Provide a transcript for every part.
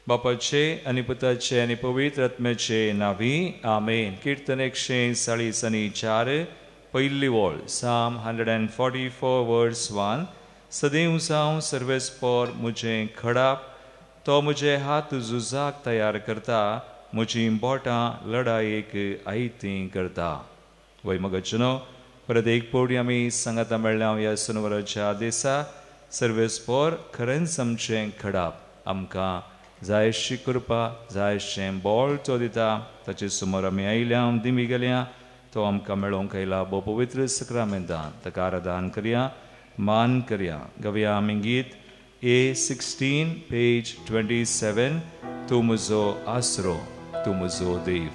बापाचे आनी पुताचे आनी पवित्र आत्म्याचे नांवी आमेन. कीर्तन 144 पयली वळ, Psalm 144 verse 1. सदैव जावं सर्वेस्पोर म्हजें खडाप, तो म्हजे हात झुजाक तयार करता, म्हजीं बोटां लडायेक आयतीं करता. वय मगजनो परत एक पावटी आमी सांगाता मेळ्ळ्या ह्या सुनवराच्या दिसा. सर्वेस्पोर खरेंच आमचें खडाप, आमकां जायशी कृपा जायशें बळ तो दिता. ताचे समोर आमी आयल्या, दिमी गेल्या, तो आमकां मेळोवंक आयला. भोव पवित्र सक्रामेंतान ताका आराधन करया, मान करया. गवया आमी गीत A16 page 27, तूं म्हजो आसरो, तूं म्हजो देव.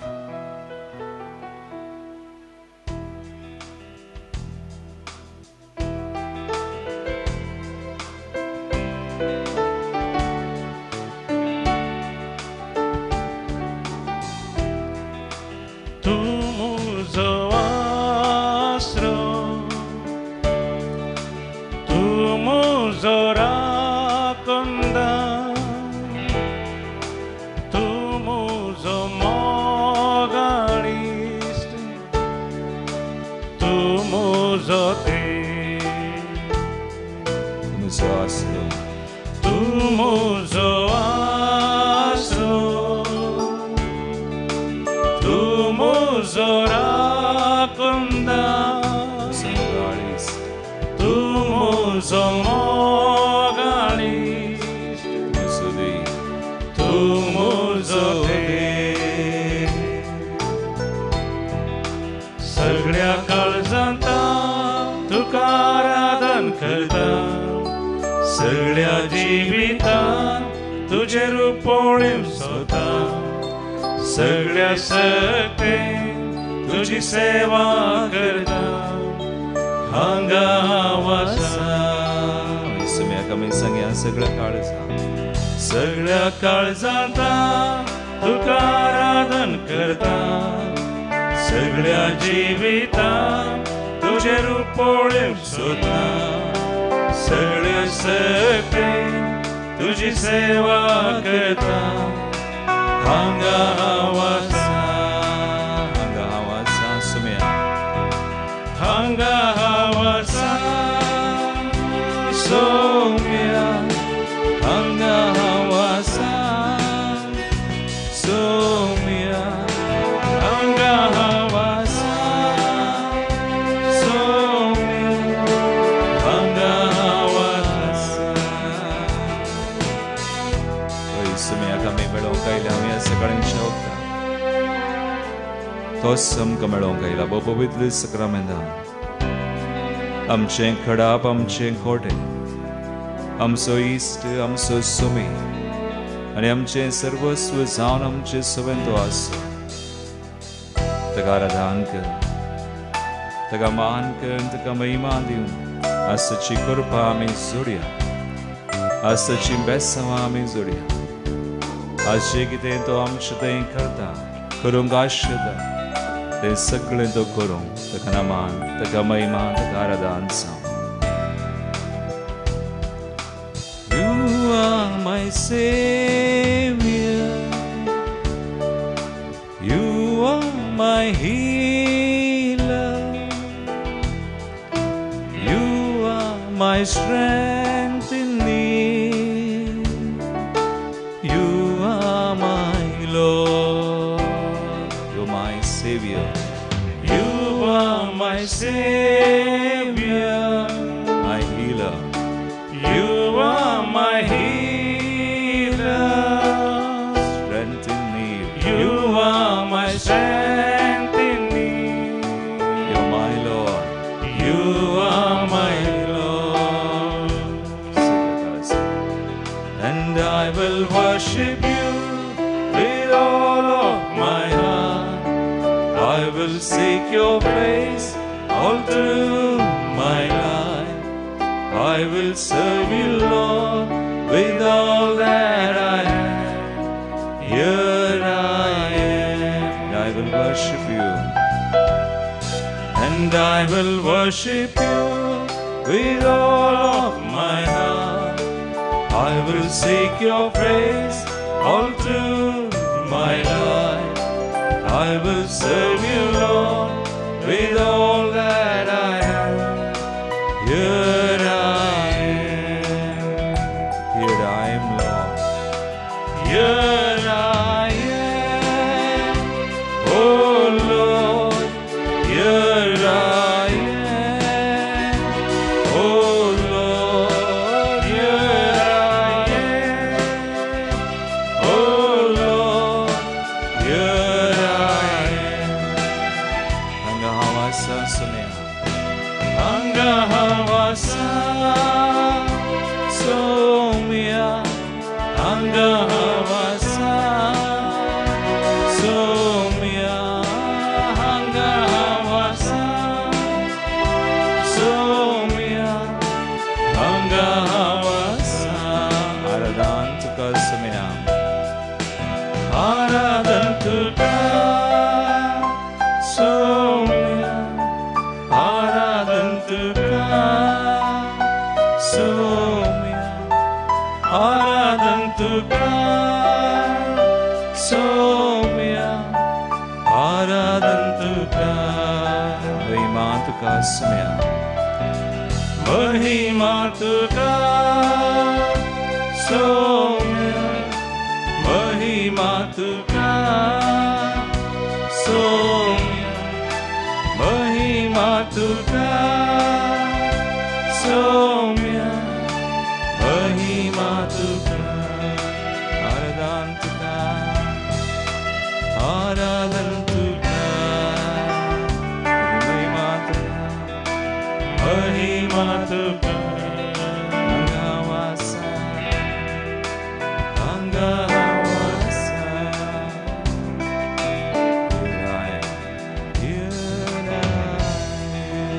आमचें खडाप, आमचें खोटें, आमचो इश्ट, आमचो सुमी आनी आमचें सर्वस्व जावन आमचें सवें तो आसा. ताका आराधन कर, ताका मान कर, ताका महिमा दिवन आसाची कृपा आमी जोडया, आसाची बेसांवां आमी जोडया. आज जें कितें तो आमचें थंय करता, करूंक आशेता, तें सगळें तो करूंक ताका नमान, ताका महिमा, ताका आराधन जावं. You are my Savior, You are my healer, You are my strength in need, You are my Lord, You're my Savior. You are my Savior, my healer. You are my healer, strength in need. You are my strength in need. You're my Lord. You are my Lord. And I will worship you with all of my heart. I will seek your face all through my life. I will serve you, Lord, with all that I have. Here I am. And I will worship you. And I will worship you with all of my heart. I will seek your face All through my life I will serve you, Lord, with all that I have. Here I am, here I am, Lord. Here I am, oh Lord, here I am, oh Lord, here I am, oh Lord, here I am. Hanga हांव आसा सोम्या, हांगा हांव आसा सोम्या, हांगा हांव आसा सोम्या, हांगा हांव आसा सोम्या, हांगा हांव आसा. आराधन तुका सोम्या, आराधन तुका सोम्या, आराधन तुका सोम्या, आराधन तुका सोम्या, आराधन तुका. महिमा तुका सोम्या, महिमा तुका सोम्या, महिमा तुका सोम्या, महिमा तुका सोम्या, महिमा तुका. आराधन तुका, आराधन तुका, महिमा तुका, महिमा तुका. हांगा हांव आसा, हांगा हांव आसा. Here I am, here I am.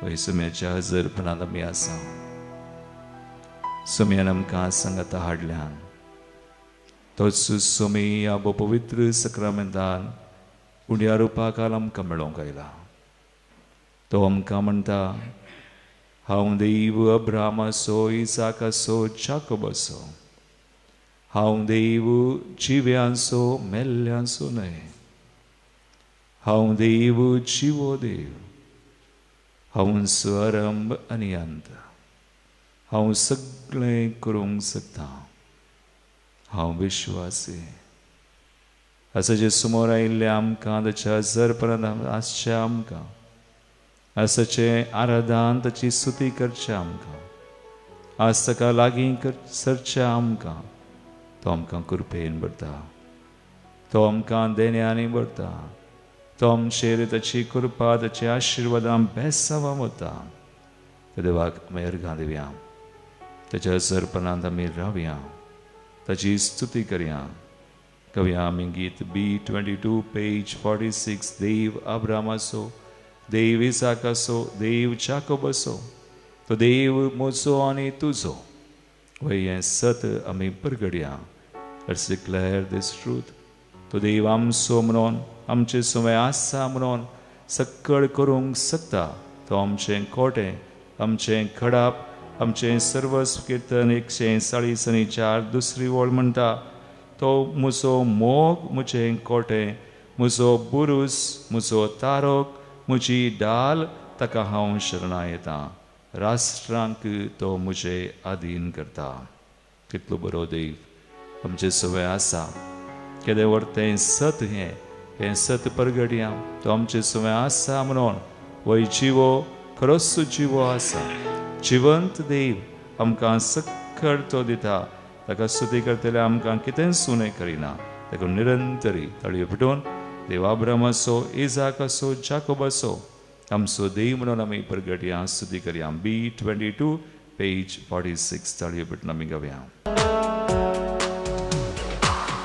वय सोम्याच्या हजरपणांत आमी आसा. सोम्यान आमकां सांगाता हाडल्यान तोच सोमी ह्या पवित्र सक्रामेंतान उण्या रुपाकाल आमकां मेळोवंक आयला. तो आमकां म्हणटा, हांव देव अब्रामाचो, इसाकाचो, जाकोबाचो, हांव देव जिव्यांचो मेल्ल्यांचो न्हय, हांव देव जिवो देव, हांव स्वरंभ आनी अंत, हांव सगळें करूंक शकता, हांव विश्वासी. आसाचे समोर आयिल्ले आमकां ताच्या हजरपणांत आसचें आमकां आसाचें आराधन ताची स्तुती करचें आमकां, आज ताका लागीं सरचें आमकां. तो आमकां कृपेन भरता, तो आमकां देण्यांनी भरता, तो आमचेर ताची कृपा ताची आशिर्वादां बेसावां वता. त्या देवाक आमी अर्घां दिवया, ताच्या हजरपणांत आमी रावया, ताची स्तुती करया. कवया आमी गीत B22 page 46. देव अब्रामाचो, देव इसाकाचो, देव जाकोबाचो, तो देव म्हजो आनी तुजो. वय हें सत आमी परगडया. Let's declare this truth. तो देव आमचो म्हणून, आमचे सुवे आसा म्हणून सक्कळ करूंक शकता. तो आमचें कोटें, आमचें खडाप, आमचें सर्वस्व. किर्तन 140 4 दुसरी वळ म्हणटा, तो म्हजो मोग, म्हजें कोटें, म्हजो बुरूस, म्हजो तारक, म्हजी डाल, ताका हांव शरणां येता. राष्ट्रांक तो म्हजे आधीन करता. कितलो बरो देव आमचे सवय आसा. केदें व्हड तें सत, हें हें सत परगडया. तो आमचे सवय आसा म्हणून वय जिवो, खरोच जिवो आसा. जिवंत देव आमकां सक्कड तो दिता. ताका स्तुती करतले आमकां कितेंच उणें करिना. ताका निरंतरी ताळयो पेटोवन देव अब्रामाचो, इजाकाचो, जाकोबाचो आमचो देव म्हणून आमी परगटया, स्तुती करया. B22 page 46. ताळयो पेटून आमी गावया.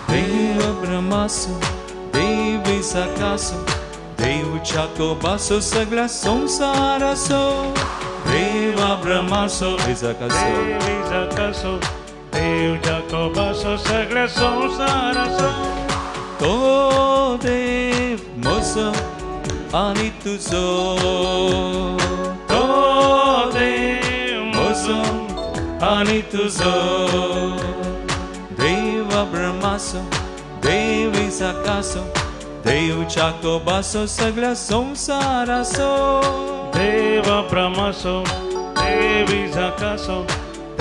देव अब्रामाचो, देव इसाकाचो, देव जाकोबाचो, सगळ्या संवसाराचो. देव अब्रामाचो, इसाकाचो, देव इसाकाचो, देव जाकोबाचो, सगळ्या संवसाराचो. तो देव म्हजो आनी तुजो, तो देव म्हजो आनी तुजो. देव अब्रामाचो, देव इसाकाचो, देव जाकोबाचो, सगळ्या संवसाराचो. देव अब्रामाचो, देव इसाकाचो,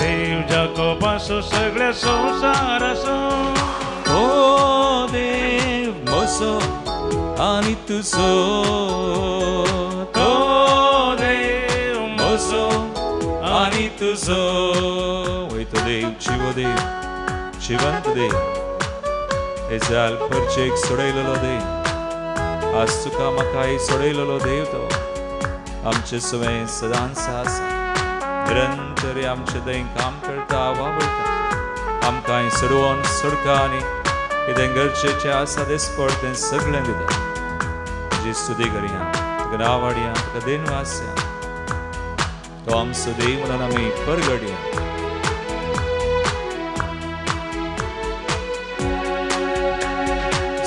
देव जाकोबाचो, सगळ्या संवसाराचो. ओ देव म्हजो आनी तुजो, तो देव म्हजो आनी तुजो. वयतो देव, जिवो देव, जिवंत देव, इस्रायल परचेक सोडयलेलो देव, आज तुका म्हाकाय सोडयलेलो देव तो आमचे सवें सदांच आसा. निरंतर आमचे थंय काम करता, वावरता, आमकां सोडोवन सोडका आनी कितें गरजेचें आसा दिसपड तें सगळें दिता. तुजी स्तुती करया, तुका नांव हाडया, तुका देनवासया. तो आमचो देव म्हणून आमी परगडया.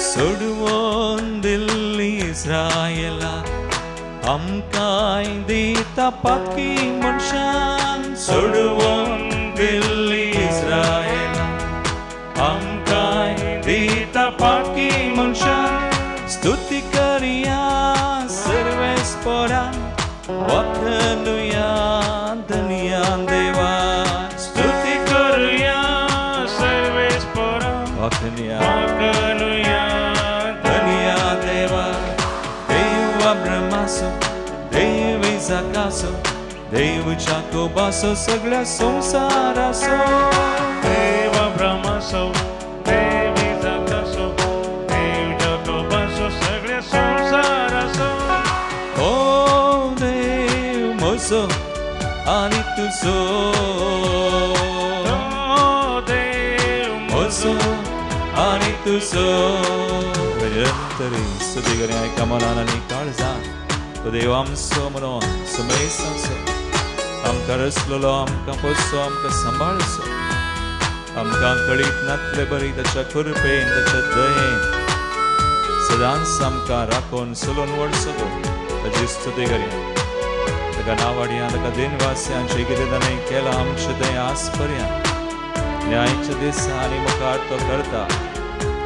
सोडवून दिल्ली इस्रायला आमकांय दिता पातकी मनशान. सोडवून दिल्ली इस्रायला आमकांय दिता पातकी मनशान. स्तुती करया सर्वेस्परान, वखनुया धनयान देवा. स्तुती करुया सर्वेस्परान, वखनुया वखनुया धनया देवा. देव अब्रामाचो, देव इसाकाचो, देव जाकोबाचो, सगळ्या संवसाराचो. देव अब्रामाचो, देव इसाकाचो, देव जाकोबाचो, सगळ्या संवसाराचो. ओ देव म्हजो आनी तुजो, ओ देव म्हजो आनी तुजो. निरंतरी स्तुती करया एका मनान आनी काळजान. तो देव आमचो म्हणून सुमेस आमचो, आमकां रचलेलो, आमकां पोसचो, आमकां सांबाळचो. आमकां कळीत नातले बरी ताच्या कृपेन, ताच्या दयेन सदांच आमकां राखून चलोवन व्हरचो तो. ताची स्तुती करया, ताका नांव हाडया, ताका देनवासया. जें कितें ताणें केलां आमचें तें आज पर्यंत न्यायच्या दिसा आनी मुखार तो करता.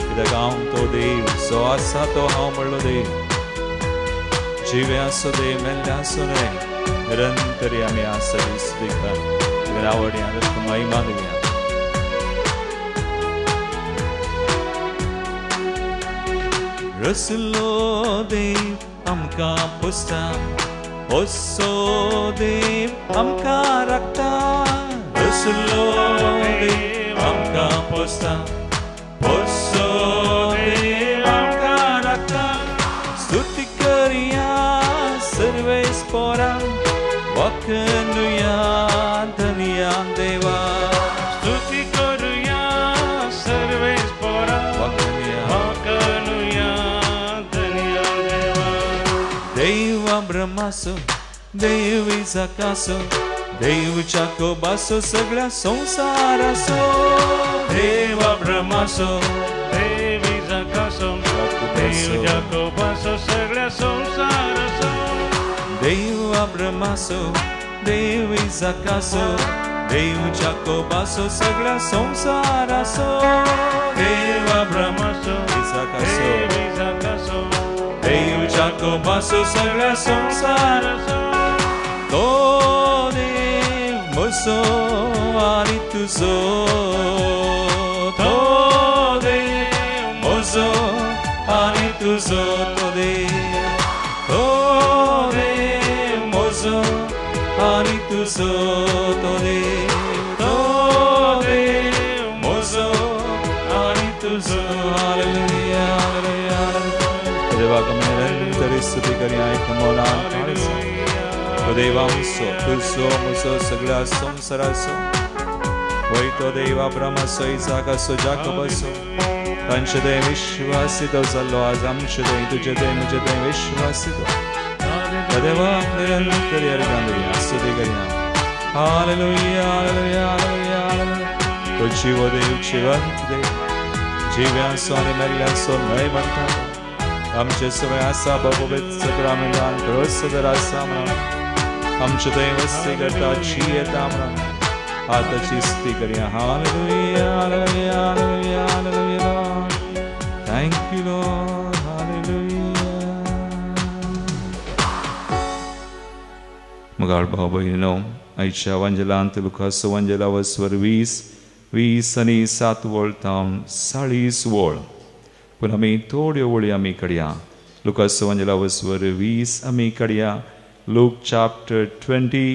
कित्याक हांव तो देव जो आसा तो हांव म्हणलो देव, जिवे आसो देव, मेल्ले आसो न्हय. निरंतरी आमी आसा स्तुती कर, ताका नांव हाडया, ताका महिमा दिवया. रसलो देव आमकां पोसता, पोसो देव आमकां राखता. रसलो देव आमकां पोसता, पोसो देव आमकां राखता. स्तुती करया सर्वेस्परान, वखनुया धनया देवा. स्तुती करुया सर्वेस्परान, वखनुया वखनुया धनया देवा. देव अब्रामाचो, देव इसाकाचो, देव जाकोबाचो, सगळ्या संवसाराचो. देव अब्रामाचो, देव इसाकाचो, देव जाकोबाचो, सगळ्या संवसाराचो. देव अब्रामाचो, देव इसाकाचो, देव जाकोबाचो, सगळ्या संवसाराचो. देव अब्रामाचो, इसाकाचो, देव इसाकाचो, देव जाकोबाचो, सगळ्या संवसाराचो. तो देव म्हजो आनी तुजो, तो देव म्हजो आनी तुजो. तो देव, तो देव म्हजो आनी तुजो. तो देव, तो देव म्हजो आनी तुजो. हालेलुया, हालेलुया, हालेलुया. देवाक आमी निरंतर स्तुती करया एका मनान काळजान. तो देव आमचो, तुजो, म्हजो, सगळ्या संवसाराचो. वय तो देव अब्रामाचो, इसाकाचो, जाकोबाचो, तांचे थंय विश्वासितो जाल्लो. आज आमचे थंय, तुजे थंय, म्हजे थंय विश्वासितो. देवा निरंतर अर्घां दिवया, स्तुती करया. हालेलुया, हालेलुया, हालेलुया, हालेलुया. तो जिवो देव, जिवंत देव, जिव्यांचो आनी मेल्ल्यांचो न्हय म्हणटा. आमचे सगळे आसा बाबा सक्रामेंतान रोज सदर आसा म्हणून आमचे थंय वस्ती करता, जी येता म्हणून हाताची स्तुती करया. Hallelujah, hallelujah, hallelujah, hallelujah Lord. Thank you Lord. Hallelujah. मगाळ भाव भयणीनो, आयच्या वांजेलांत लुकास वांजेला वस्वर 20 20 आनी 7 वळ तावन 40 वळ, पूण आमी थोड्यो वळी आमी कडया. लुकास वांजेला वस्वर 20 आमी कडया. Luke chapter 20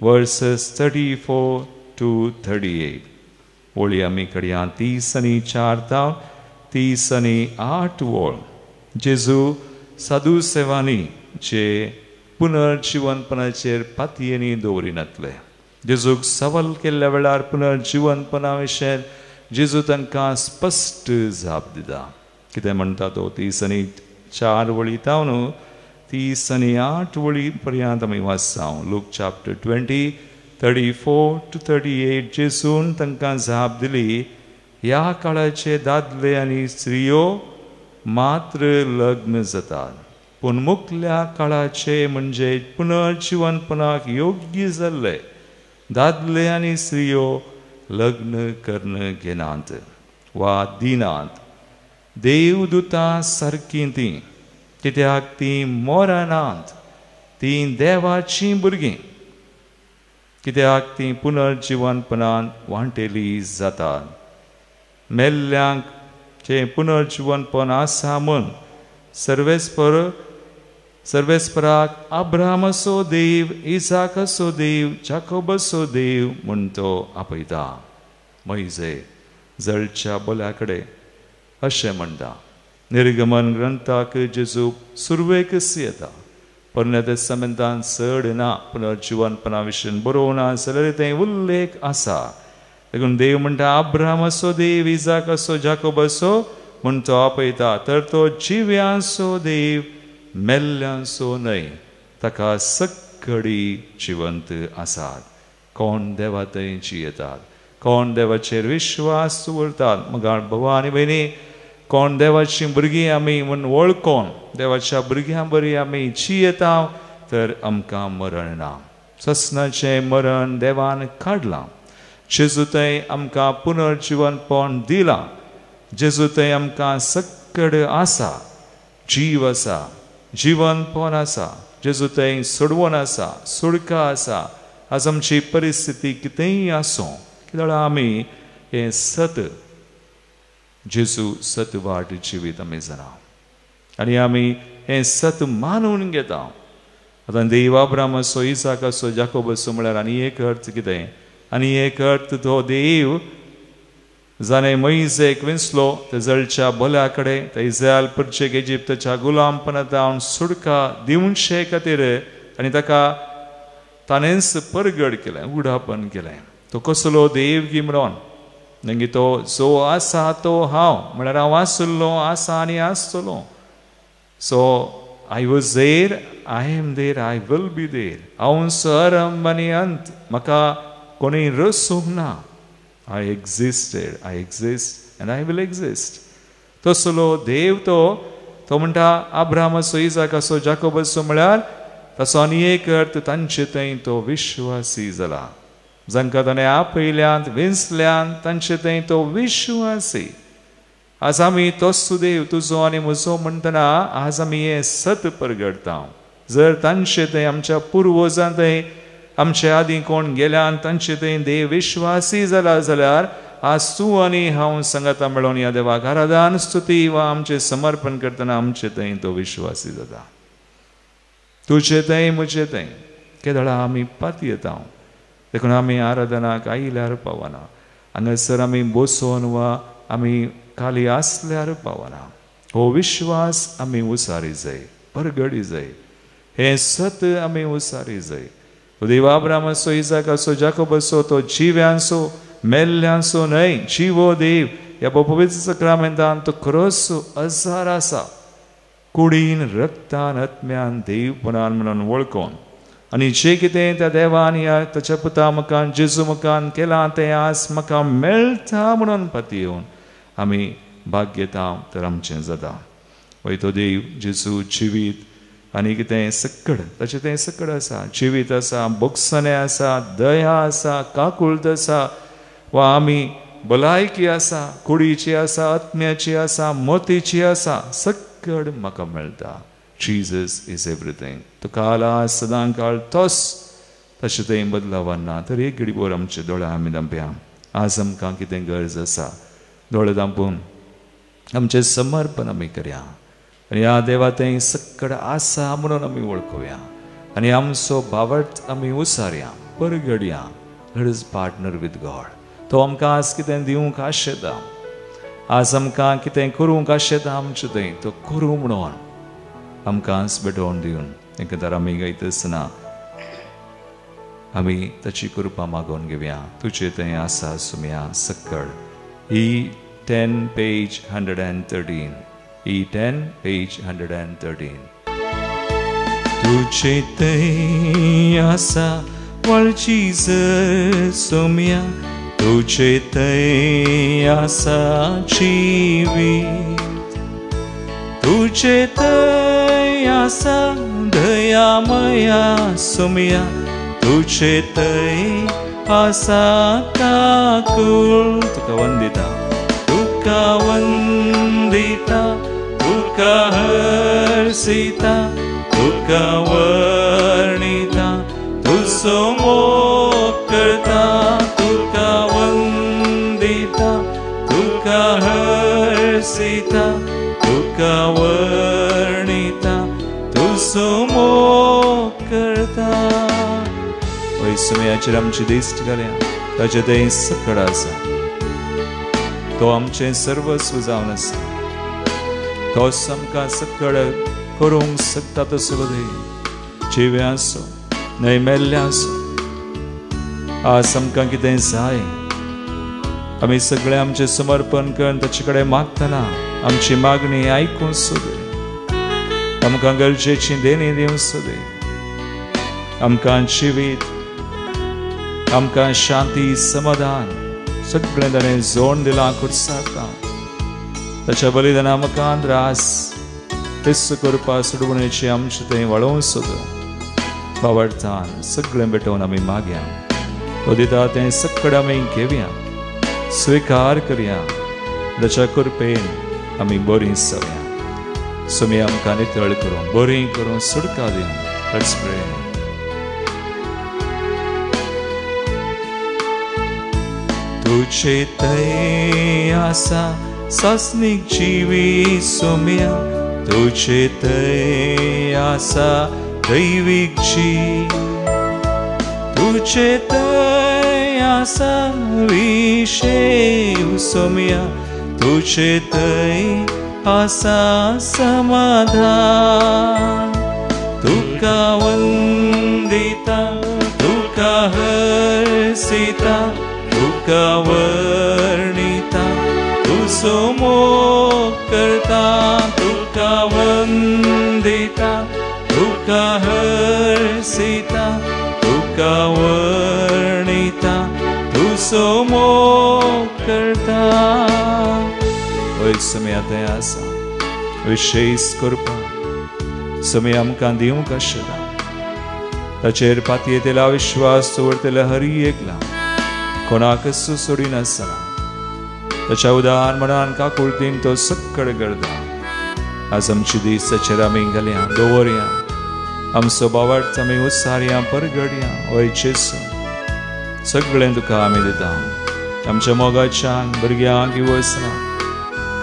verses 34 to 38 वळी आमी कडया. 30 आनी 4 तावन 30 आनी 8 वळ. जेजू साधू सेवांनी जे पुनर्जिवनपणाचेर पातयेनी दवरिनातले. जेजूक सवाल केल्ल्या वेळार पुनर्जिवनपणा विशय जेजू तांकां स्पश्ट जाप दिता. कितें म्हणटा तो 30 आनी 4 वळी तावन 30 आनी 8 वळी पर्यंत आमी वाचता. Luke chapter 20 34 to 38. जेजून तांकां जाप दिली, ह्या काळाचे दादले आनी स्त्रियो मात्र लग्न जातात, पूण मुखल्या काळाचे म्हणजे पुनर्जिवनपणाक योग्य जाल्ले दादले आनी स्त्रियो लग्न कर्ण घेनात वा दिनात. देवदूतां सारकीं तीं, कित्याक तीं मरनात, तीं देवाचीं भुरगीं, कित्याक तीं पुनर्जिवनपणान वांटेली जातात. मेल्ल्यांक जें पुनर्जिवनपण आसा म्हूण सर्वेस्पराक अब्राहमाचो देव, इसाकाचो देव, जाकोबाचो देव म्हूण तो आपयता. मोयजे जळच्या बोल्या कडेन अशें म्हणटा. निर्गमन ग्रंथाक जेजू सुरवेकच येता. पोरण्या तेस्तामेंतान चड ना पुनर्जिवनपणा विशीं बरोवना जाल्यार थंय उल्लेख आसा. देखून देव म्हणटा अब्राहमाचो देव, इसाकाचो, जाकोबाचो म्हूण तो आपयता, तर तो जिव्यांचो देव, मेल्ल्यांचो न्हय. ताका सक्कडी जिवंत आसात. कोण देवा थंय जियेतात, कोण देवाचेर विश्वास दवरतात. मगाळ भावा आनी भयणी, कोण देवाचीं भुरगीं आमी म्हूण वळखोन देवाच्या भुरग्यां बरी आमी जियेता तर आमकां मरण ना. ससनाचें मरण देवान काडलां. जेजू थंय आमकां पुनर्जिवनपण दिलां. जेजू थंय आमकां सक्कड आसा, जीव आसा, जिवनपण आसा. जेजू थंय सोडवण आसा, सुडका आसा. आज आमची परिस्थिती कितेंय आसूं, कित्याक आमी हें सत जेजू सत वाट जिवीत आमी जाणा आनी आमी हें सत मानून घेता. आतां देव अब्राहमाचो, इसाकाचो, जाकोबाचो म्हळ्यार आनी एक अर्थ कितें? आनी एक अर्थ तो देव जाणें मोयजेक विंचलो ते जळच्या बोल्या कडेन, ते इस्रायल पुरचेक इजिप्ताच्या गुलामपणांत सुडका दिवचे खातीर आनी ताका ताणेंच परगड केलें, उडापण केलें. तो कसलो देव गी म्हणून मागीर तो जो आसा तो हांव, म्हळ्यार हांव आसलो, आसा आनी आसतलो. So I was there, I am there, I will be there. हांव आरंभ आनी अंत, म्हाका कोणूय रसूंक ना. I existed, I exist and I will exist. तसलो देव तो तो म्हणटा अब्राहमाचो, इसाकाचो, जाकोबाचो म्हळ्यार ताचो आनी एक अर्थ तांचे थंय तो विश्वासी जाला. जांकां ताणें आपयल्यात, विंचल्यात, तांचे थंय तो विश्वासी. आज आमी तोच देव तुजो आनी म्हजो म्हणटना आज आमी हें सत परगडटा. जर तांचे थंय आमच्या पुर्वजां थंय आमचे आदीं कोण गेल्यान तांचे थंय देव विश्वासी जाला जाल्यार आज तूं आनी हांव सांगाता मेळोन ह्या देवाक आराधन, स्तुती वा आमचें समर्पण करतना आमचे थंय तो विश्वासी जाता. तुजे थंय, म्हजे थंय केदळा आमी पातयेता. देखून आमी आराधनाक आयल्यार पावना, हांगासर आमी बसोन वा आमी खाली आसल्यार पावना. हो विश्वास आमी उसारी जाय, परगडी जाय, हें सत आमी उसारी जाय. तो देव अब्राहमाचो, इसाकाचो, जाकोबाचो, तो जिव्यांचो, मेल्ल्यांचो न्हय, जिवो देव. ह्या पवित्र सक्रामेंतान तो खरोच अजार आसा. कुडीन, रक्तान, आत्म्यान, देवपणान म्हणून वळखोन आनी जें कितें त्या देवान ह्या ताच्या पुता मुखान, जेजू मुखान केलां तें आज म्हाका मेळटा म्हणून पातयेवन आमी भाग घेता तर आमचें जाता. वय तो देव जेजू जिवीत आनी कितें सक्कड ताचें तें सक्कड आसा, जिवीत आसा, भोगसणें आसा, दया आसा, काकुळट आसा, वा आमी भलायकी आसा, कुडीची आसा, आत्म्याची आसा, मोतीची आसा, सक्कड म्हाका मेळटा. Jesus is everything. तो काल आज सदां काळ तोच, तशें तें बदलावना. तर एक घडीभर आमचे दोळे आमी धांपया. आज आमकां कितें गरज आसा, दोळे धांपून आमचें समर्पण आमी करया आनी ह्या देवा तें सक्कड आसा म्हणून आमी वळखुया आनी आमचो भावार्थ आमी उसारया, परगडया. Let us partner with God. तो आमकां आज कितें दिवंक आशेता, आज आमकां कितें करूंक आशेता आमचें थंय तो करूं म्हणून आमकां आज भेटवण दिवन एकदां आमी गायता आसतना आमी ताची कृपा मागोवन घेवया. तुजें थंय आसा सुमया सक्कड. E 10 page 113. E 10 page 113. तुझे थंय आसा वळची जर सोम्या, तुझे थंय आसा जिवीत, तुझे थंय आसा दया मया सोम्या, तुझे थंय आसा काकूळ. तुका वंदिता, तुका वंदिता, तुका हर्षिता, तुका वर्णिता, तुजो मोग करता. तुका वंदिता, तुका हर्षिता, तुका वर्णिता, तुजो मोग करता. वय सुमयाचेर आमची दिश्ट घालया. ताचें तें सकड आसा, तो आमचें सर्वस्व जावन आसा, तोच आमकां सकड करूंक शकता. तसो जिवे आसो न्हय मेल्लें आसो, आज आमकां कितें जाय आमी सगळें आमचें समर्पण करून ताचे कडेन मागतना आमची मागणी आयकून सोदे, आमकां गरजेची देणी दिवंक सोदे, आमकां जिवीत, आमकां शांती समाधान सगळें ताणें जोड दिलां खुर्साक. ताच्या बलिदाना आमकां त्रास तेच करपा सोडवणेची आमचें थंय वळोवंक सोदो. बावडतान सगळें भेटोवन आमी मागया, तो दिता तें सगळें आमी घेवया, स्विकार करया. ताच्या कृपेन आमी बरीं जावया. सोमी आमकां नितळ करूं, बरीं करूं, सुटका दिवं. Let's pray. तुझे थंय आसा सासणीक जिवी सोम्या, तुझे थंय आसा दैवीक जीव, तुझे थंय आसा विशेव सोम्या, तुझे थंय आसा समाधान. तुका वंदिता, तुका हर्षिता, तुका वर्णिता, तुजो मोग करता. तुका वंदिता, तुका हर्षिता, तुका वर्णिता, तुजो मोग करता. वय समय थंय आसा विशेष कृपा समय आमकां दिवंक आशिल्ला. ताचेर पातयेतला विश्वास दवरतल्या हरी एकला कोणाकच सोडिनासतना ताच्या उदार मनान काकुळतीन तो सक्कड करता. आज आमची दीस ताचेर आमी घालया, दवरया, आमचो बावार्थ आमी उत्सारया, परगडया. वय जेजू, सगळें तुका आमी दिता. आमच्या मोगाच्यान भुरग्यांक वचना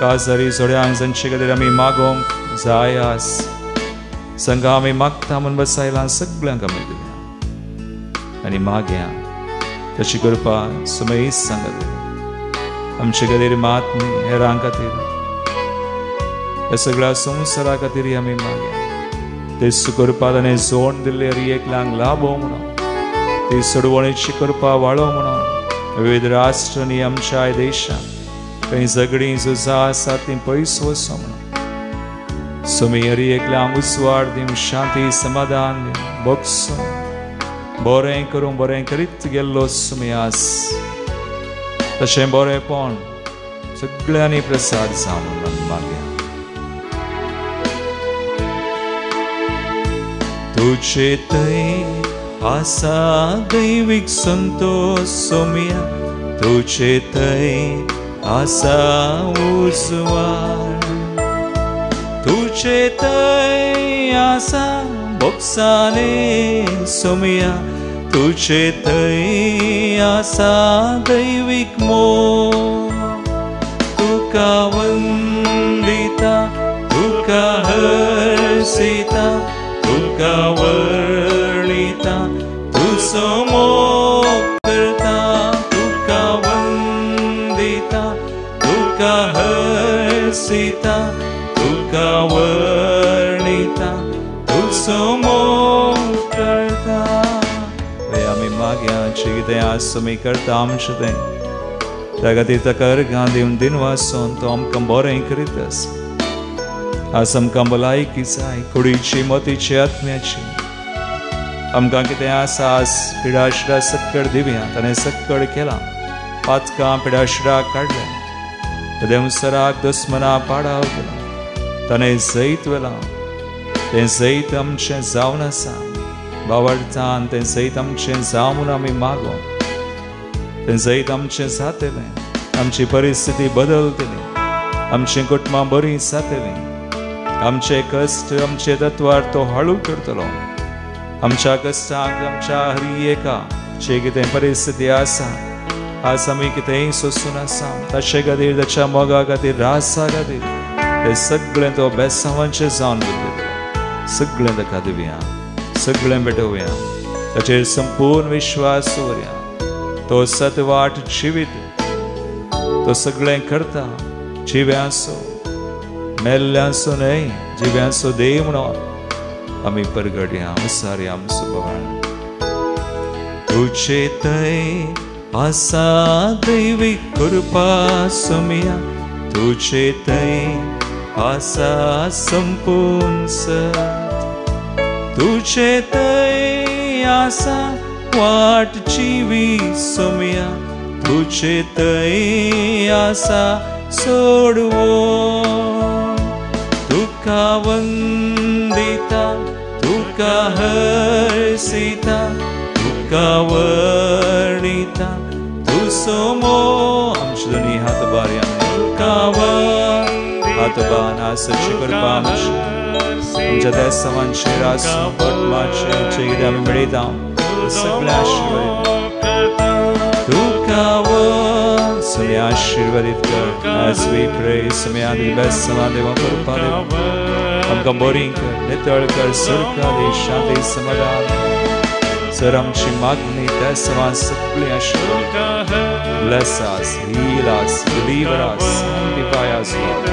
काजारी जोड्यांक जांचे खातीर आमी मागोवंक जाय आस संगा आमी मागता म्हूण बसायला सगळ्यांक आमी दिया आनी मागया ताची कृपा समय सांगत आमचे खातीर मात न्ही, हेरां खातीर, ह्या सगळ्या संवसारा खातीर आमी मागया. ते कृपा ताणें जोड दिल्ले एकल्यांक लाभो म्हणून, ती सोडवणेची कृपा वाळो म्हणून विविध राष्ट्रांनी आमच्या देशांत खंय झगडीं झुजां आसा तीं पयस वचो म्हणून सुमी हरी एकल्यांक उजवाड दिवं, शांती समाधान दिवं, बगसूं, बरें करूं, बरें करीत गेल्लो सुमी आस तशें बरेंपण सगळ्यांनी प्रसाद जावं म्हणून मागया. तुझे थंय आसा दैवीक संतोष सोमया, तुझे थंय आसा उजवाड, तुझे थंय आसा बोगसाने सोमया, तुझे थंय आसा दैवीक मोग, तुका वंदिता तुका हर्षिता तुका वर्णिता तुजो मोग करता, तुका वंदिता तुका हर्षिता तुका वर्णिता तुजो मोग करता. आमी मागया कितें आज तुमी करता आमचें तें त्या खातीर ताका अर्घां दिवन दिनवासून तो आमकां बरें करीत आसा. आज आमकां भलायकी जाय, कुडीची मतीची आत्म्याची. आमकां कितें आसा आज पिडाशिडा सक्कड दिवया, ताणें सक्कड केलां, पातकां पिडाशिडा काडलें, देंवसराक दुस्मना पाडाव केला, ताणें जैत व्हेलां, तें जैत आमचें जावन आसा. बावडतान तें जैत आमचें जावं म्हूण आमी मागो, तें जैत आमचें जातलें, आमची परिस्थिती बदलतली, आमचीं कुटुंबां बरीं जातलीं, आमचे कश्ट आमचे तत्वार तो हळू करतलो. आमच्या कश्टांक आमच्या हरी एका जे कितें परिस्थिती आसा आज आमी कितेंय सोसून आसा ताचे खातीर, ताच्या मोगा खातीर, रासा खातीर तें सगळें तो बेसांवांचें जावन बदलतलो. सगळें ताका दिवया, सगळें भेटोवया, ताचेर संपूर्ण विश्वास दवरया. तो सत वाट जिवीत, तो सगळें करता, जिव्यांचो मेल्ल्यांचो न्हय जिव्यांचो देव म्हणून आमी परगटया उसारया आमचो भगवान. तुझे थंय आसा दैवीक कृपा सोमया, तुझे थंय आसा संपूर्ण सत, तुझे थंय आसा वाट जिवी सोमया, तुझे थंय आसा सोडवो, तुका वंदिता तुका हर्षिता तुका वर्णिता तुजो मोग. आमचे दोनी हात बारया तुका हात बान आसची कृपा आमच्या देसावांचेर आसूं, कुटुंबाचेर जे कितें आमी मेळयता सगळें आशिर्वादीत तुका सुमी आशिर्वादीत कर. As we pray, सुमी आनी बेसवा देवा कृपा देवा आमकां बरी कर, नितळ कर, सुरखा दी, शांती समाधान. सर आमची मागणी देसवा सगळी आशिर्वाद. Bless us, heal us, deliver us, sanctify us, Lord.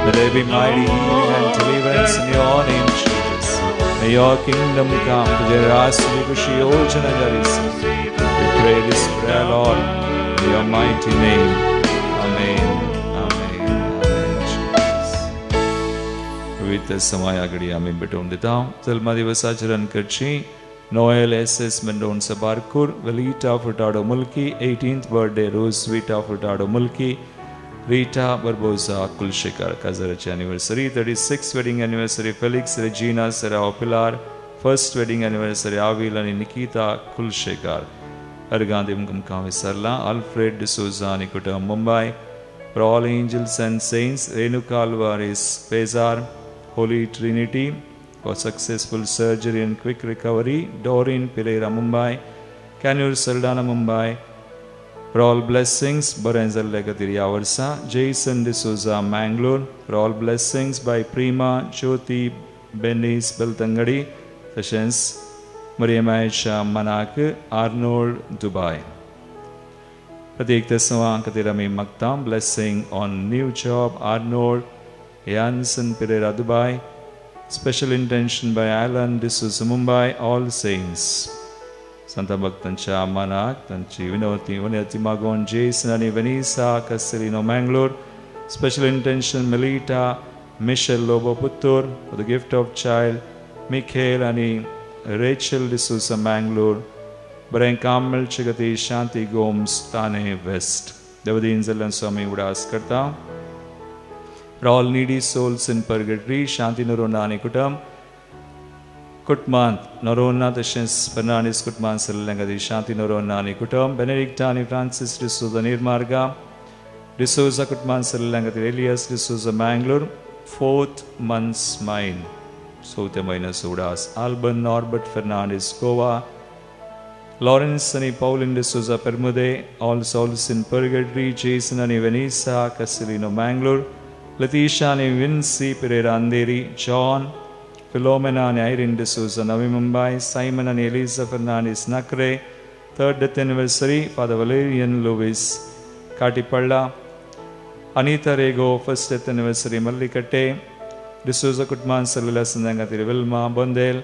May there be mighty healing and deliverance in your name, Jesus. May your kingdom come. तुझे राज तुझी खुशी योजना जारी. We pray this prayer, Lord, in your mighty name. Amen. Amen. Amen. Jesus. पवित्र समायागडी आमी भेटोवन दिता. जल्मा दिवस आचरण करची Noel S S Mendonca Barkur, Velita Furtado Mulki, 18th birthday Rose Vita Furtado Mulki, Rita Barbosa Kulshekar काजाराची anniversary, 36th wedding anniversary Felix Regina Serrao Pilar, first wedding anniversary Avil आनी निकिता कुलशेकर. अर्गां दिवंक आमकां विसरला. आल्फ्रेड डिसोजा आनी कुटुंब Mumbai. For all angels and saints, Renuka Alvares Pezar, Holy Trinity for successful surgery and quick recovery, Doreen Pereira Mumbai, Kanur Saldana Mumbai. For all blessings, बरें जाल्ले खातीर ह्या वर्सा Jason D'Souza Mangalore. For all blessings by Prima Jyoti Benis Belthangady, तशेंच मरियमायच्या मनाक Arnold Dubai. प्रत्येक तेसवां खातीर आमी मागता blessing on new job Arnold Jansen Pereira Dubai, special intention by Alan D'Souza Mumbai, all saints. संता भक्तांच्या मनाक तांची विनवती विनवती मागोवन जेसन आनी Vanessa Castellino Mangalore, special intention Melita Michelle Lobo Puttur for the gift of child Michael आनी Rachel D'Souza Mangalore. बरें काम मेळचे खातीर शांती गोम्स ताने वेस्ट. देवदीन जाल्ल्यान स्वामी उडास करता. For all needy souls in purgatory, Shanti Noronha आनी कुटुंब, कुटुंबांत नरोन्ना तशेंच फर्नांडीस कुटुंबांत सरलेल्या खातीर शांती नरोन्ना आनी कुटुंब, बेनेडिक्टा आनी फ्रांसीस डिसोजा निर्मार्गा, डिसोजा कुटुंबांत सरलेल्या खातीर Elias D'Souza Mangalore, fourth months मायन चवथ्या म्हयन्याचो उडास, Alban Norbert Fernandes Goa, Lawrence आनी Pauline D'Souza Permude, all souls in purgatory, Jason आनी वेनिसा कसिलिनो मँगलोर, लतीशा आनी विन्सी पिरेरा अंधेरी, जॉन फिलोमेना आनी आयरीन डिसोजा नवी मुंबय, सायमन आनी Eliza Fernandes Nakre, third death anniversary father Valerian Luis Katipalla, Anita Rego first death anniversary Mallikatte, D'Souza कुटुंबान सरलेल्या संद्यां खातीर Wilma Bondel,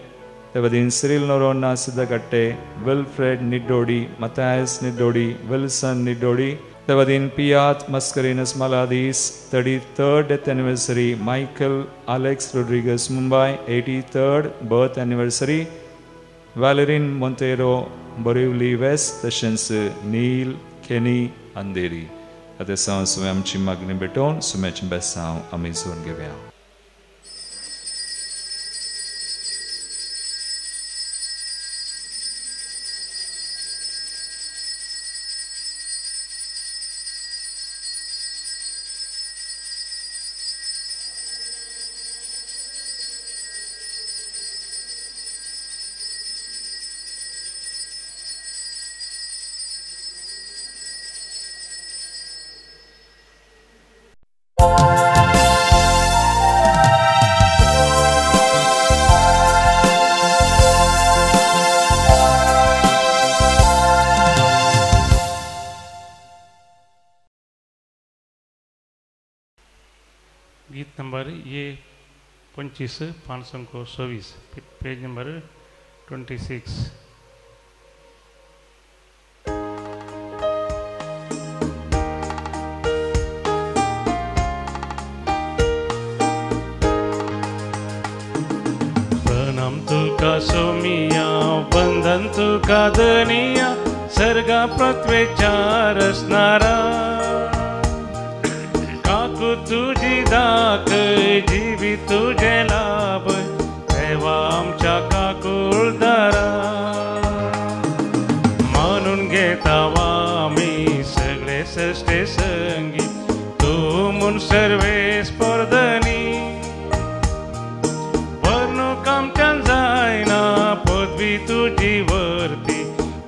तेवदीन Cyril Noronha Siddakatte, Wilfred Niddodi, Mathias Niddodi, Wilson Niddodi, तेवदीन Piat Mascarenhas Maladis, 33rd death anniversary Michael Alex Rodrigues Mumbai, 83rd birth anniversary Valerin Monteiro Borivali west, तशेंच नील केनी अंधेरी. आतां सावन सुमें आमची मागणी भेटोवन सुम्याचें बेसांव आमी जोडून घेवया. गीत नंबर ये 25 524, पेज नंबर 26. प्रणाम तुका सोमिया, बंधन तुका धनिया, सर्गा पृथ्वेच्या रसनारा, काकू तुझी दाख जीवी तुझे लाभ, देवा आमच्या काकुळदारा, मानून घेतावा आमी सगळे सृष्टे संगी, तूं म्हूण सर्वे स्पर्धनी, वर्णूक आमच्यान जायना पदवी तुजी वर्ती,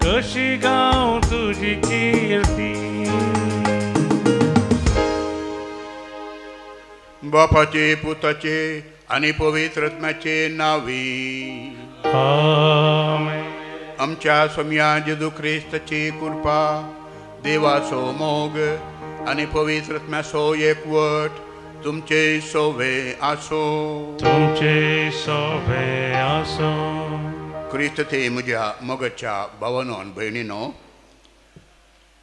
कशी गांव तुजी कीर्ती. बापाचे पुताचे आनी पवित्र आत्म्याचे नावी आमेन. आमच्या सोम्या जेजू क्रिस्ताची कृपा, देवाचो मोग आनी पवित्र आत्म्याचो एकवट तुमचे सोवे आसो. तुमचे सोवे आसो. क्रिस्त ते म्हज्या मोगाच्या भावानो आनी भयणीनो,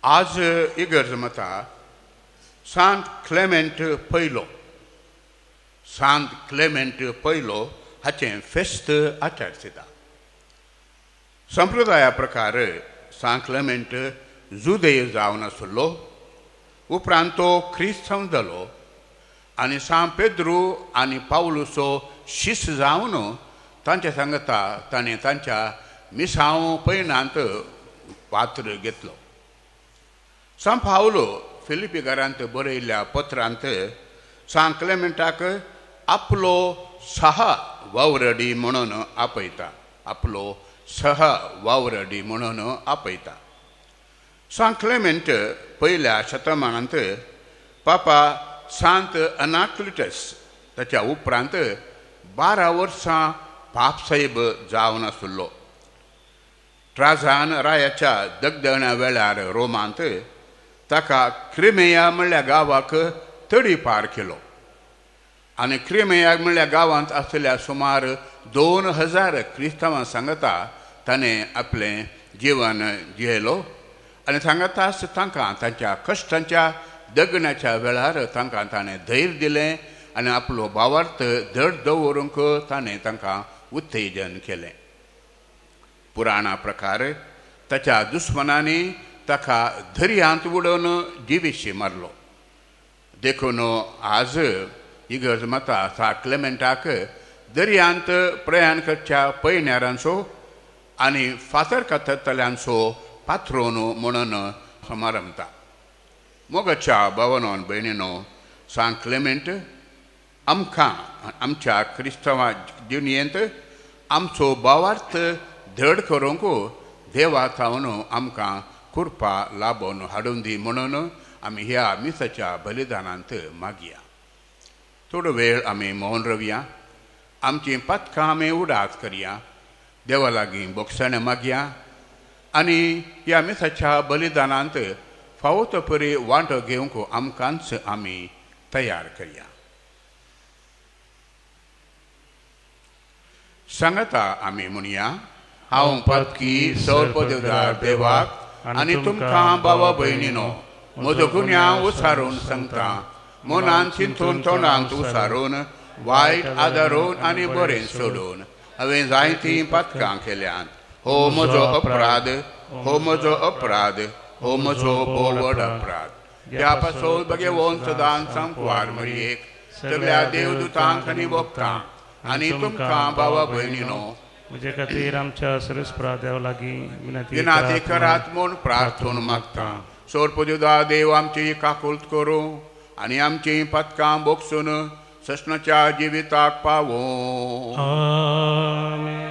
आज इगर्ज मता सांत क्लेमेंट पयलो, सांत क्लेमेंट पयलो हाचें फेस्त आचरता. संप्रदाया प्रकार सांत क्लेमेंट जुदेव जावन आसलो, उपरांत तो क्रिस्तांव जालो आनी सांत पेद्रू आनी पावलूचो शिस जावन तांच्या सांगता ताणें तांच्या मिसांव पयणांत पात्र घेतलो. सांत पावलो फिलिपीकारांत बरयल्ल्या पत्रांत सांत क्लेमेंटाक आपलो सहा वावरडी म्हणून आपयता, आपलो सहा वावरडी म्हणून आपयता. सांत क्लेमेंट पयल्या शतमानांत पापा सांत अनाक्लिटस ताच्या उपरांत 12 वर्सां पापसाहेब जावन आसलो. ट्राजान रायाच्या दगदगण्या वेळार रोमांत ताका क्रिमेया म्हणल्या गांवाक तडी पार केलो आनी क्रिमेया म्हणल्या गांवांत आसलेल्या सुमार 2000 क्रिस्तांवां सांगता ताणें आपलें जिवन जियेलो आनी सांगताच तांकां तांच्या कश्टांच्या दगण्याच्या वेळार तांकां ताणें धैर्य दिलें आनी आपलो भावार्थ धड दवरूंक ताणें तांकां उत्तेजन केलें. पुराणा प्रकार ताच्या दुस्मनांनी ताका दर्यांत उडोवन जिविशी मारलो. देखून आज इगर्ज माता सांत क्लेमेंटाक दर्यांत प्रयाण करच्या पयण्यारांचो आनी फातर काततल्यांचो पात्रोन म्हणून समारंभता. मोगाच्या भावानोन भयणीनो, सांत क्लेमेंट आमकां आमच्या क्रिस्तांवा जिणेंत आमचो भावार्थ धड करूंक देवा थावन आमकां कृपा लाबोवन हाडून दी म्हणून आमी ह्या मिसाच्या बलिदानांत मागया. थोडो वेळ आमी मौन रवया, आमची पातकां आमी उडास करया, देवा लागीं बोगसणें मागया आनी ह्या मिसाच्या बलिदानांत फावो तो परी वांटो घेवंक आमकांच आमी तयार करया. सांगता आमी म्हणया, हांव पातकी सर्वदेवदार देवाक आनी तुमकां बाबा भयणीनो म्हजो गुन्यांव उसारून सांगता. मनान चिंतून तोंडांत उसारून वायट आदारून आनी बरें सोडून हांवें जायतीं पातकां केल्यांत. हो म्हजो अपराध, हो म्हजो अपराध, हो म्हजो भोव व्हड अपराध. ह्या पासून बगेवन सदांच सांकवार मरयेक सगळ्या देवदूतांक आनी भक्तांक आनी तुमकां बाबा भयणीनो म्हजे खातीर आमच्या सर्वेस्परा देवा लागीं विनंती करात म्हूण प्रार्थना मागता. सोरपदेवदा देव आमची काकुळट करूं आनी आमची पातकां बोगसून सस्नाच्या जिविताक पावों. आमेन.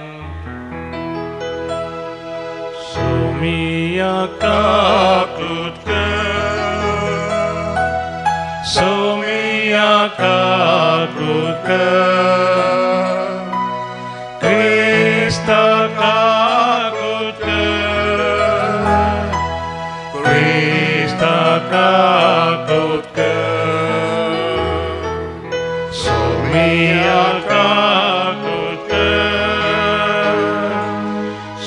सोमिया काकुळट कर, सोमिया काकुळट कर, क्रिस्ता काकुळट कर, क्रिस्ता काकुळट कर, सोमिया काकुळट कर,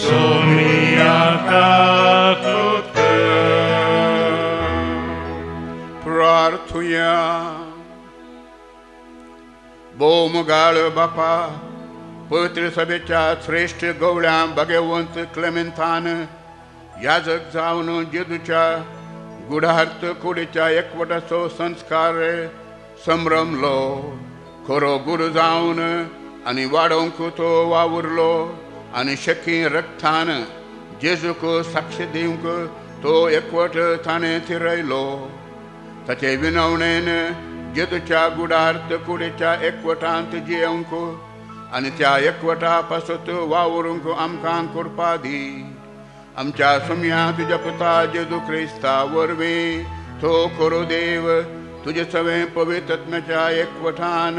सोमिया काकुळट कर. प्रार्थुया. भोव मोगाळ बापा, पवित्र सभेच्या श्रेश्ठ गवळ्या भगवंत क्लेमेंतान याजक जावन जेजूच्या गुढार्थ कुडीच्या एकवटाचो संस्कार संभ्रमलो. खरो गुरू जावन आनी वाडोवंक तो वावुरलो आनी शकी रक्तान जेजूक साक्ष दिवंक तो एकवट ताणें थिरयलो. ताचे विनवणेन जेजूच्या गुढार्थ कुडीच्या एकवटांत जियेवंक आनी त्या एकवटा पासत वावरूंक आमकां कृपा दी. आमच्या सुम्या तुज्या पुता जेजू क्रिस्ता वरवीं तो खरो देव तुजे सवें पवित्रत्म्याच्या एकवटान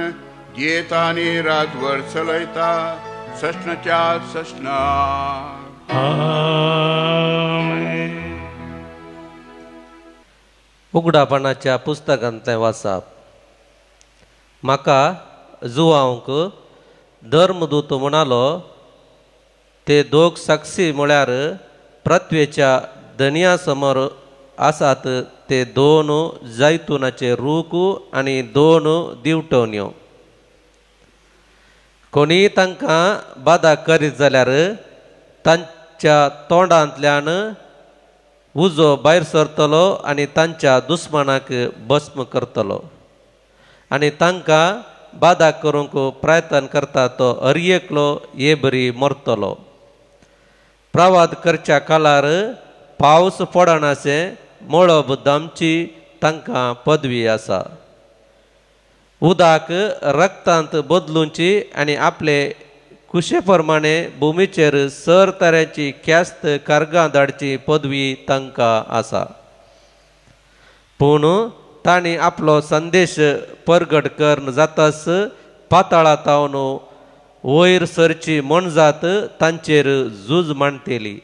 जियेता आनी रातभर चलयता सस्नाच्या सस्ना. आमेन. उगडापणाच्या पुस्तकांतलें वाचप. म्हाका जुवांक धर्मदूत म्हणालो, ते दोग साक्षी म्हळ्यार पृथ्वेच्या धनया समोर आसात ते दोन जैतुनाचे रूख आनी दोन दिवटण्यो. कोणीय तांकां बादा करीत जाल्यार तांच्या तोंडांतल्यान उजो भायर सरतलो आनी तांच्या दुस्मानाक भस्म करतलो आनी तांकां बादा करूंक प्रयत्न करता तो हर एकलो हे बरी मरतलो. प्रवाद करच्या काळार पावस पडनाशें मळब दामची तांकां पदवी आसा. उदक रक्तांत बदलुची आनी आपले कुशे प्रमाणे भुमीचेर सर तरेची ख्यास्त कारगां धाडची पदवी तांकां आसा. पूण तांणी आपलो संदेश परगट करून जाताच पाताळा तावन वयर सरची मोनजात तांचेर झूज मांडटेली,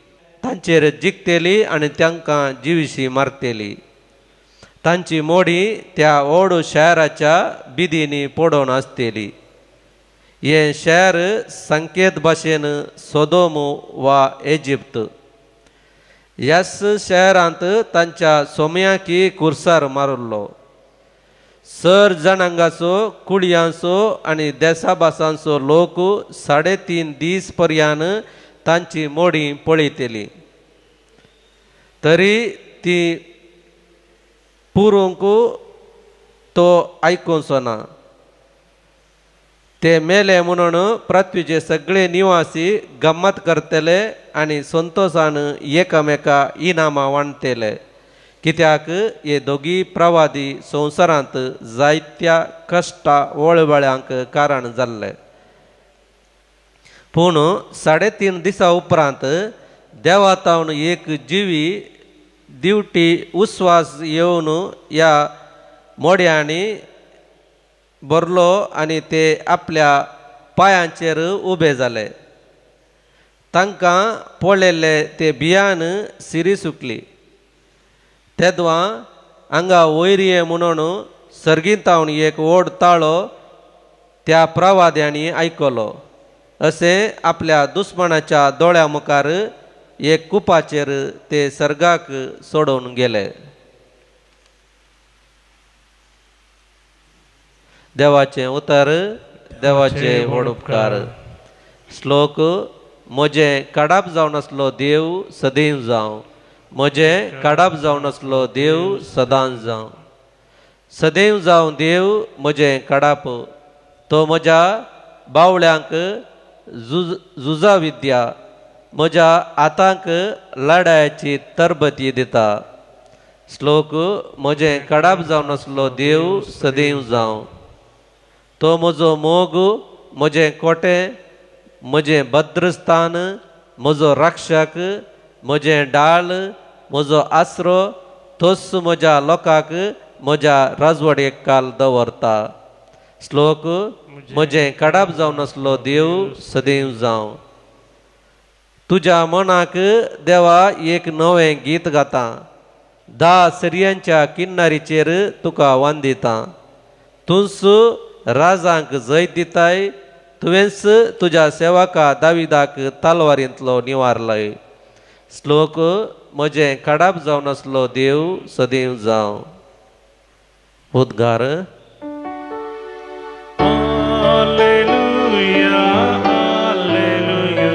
तांचेर जिखतेली आनी तांकां जिविशी मारतेली. तांची मोडी त्या व्हड शाराच्या बिदींनी पडोवन आसतेली. हें शार संकेत भाशेन सोदोम वा इजिप्त. ह्याच शारांत तांच्या सोम्याकी कुर्सार मारिल्लो. सर जनांगाचो कुळयांचो आनी देसाभासांचो लोक 3.5 दीस पर्यान तांची मोडी पळयतली. तरी ती पुरूंक तो आयकुचो ना. ते मेले म्हणून पृथ्वीचे सगळे निवासी गम्मत करतले आनी संतोशान एकामेका इनामां वांटतले, कित्याक हे दोगी प्रवादी संवसारांत जायत्या कश्टा वळवळ्यांक कारण जाल्ले. पूण 3.5 दिसां उपरांत देवातावन एक जिवी दिवटी उस्वास येवन ह्या मोड्यांनी भरलो आनी ते आपल्या पांयांचेर उबे जाले. तांकां पळयल्ले ते भियान सिरी सुकली. तेदवां हांगा वयर ये म्हणून सर्गींतावन एक व्हड ताळो त्या प्रवाद्यांनी आयकलो. अशें आपल्या दुस्मानाच्या दोळ्या मुखार एक कुपाचेर ते सर्गाक सोडून गेले. देवाचें उतर, देवाचे व्हड उपकार. श्लोक. म्हजें काडाप जावन आसलो देव सदैव जावं, म्हजें काडाप जावन आसलो देव सदांच जावं. सदैव जावं देव म्हजें काडाप, तो म्हज्या बावळ्यांक झुजा विद्या, म्हज्या हातांक लडायाची तरबती दिता. श्लोक. म्हजें काडाप जावन आसलो देव सदैव जावं, तो म्हजो मोग, म्हजें कोटें, म्हजें भद्रस्थान, म्हजो रक्षक, म्हजें डाळ, म्हजो आसरो, तोच म्हज्या लोकांक म्हज्या राजवडीक काल दवरता. श्लोक. म्हजें काडाप जावन आसलो देव सदैव जावं. तुज्या मनाक देवा एक नवें गीत गाता, 10 सिरयांच्या किन्नारीचेर तुका वांदिता. तूंच राजांक जैत दिताय, तुवेंच तुज्या सेवका दाविदाक तलवारींतलो निवारलय. श्लोक. म्हजें काडाप जावन आसलो देव सदैव जावं. उद्गार. हालेलुया, हालेलुया,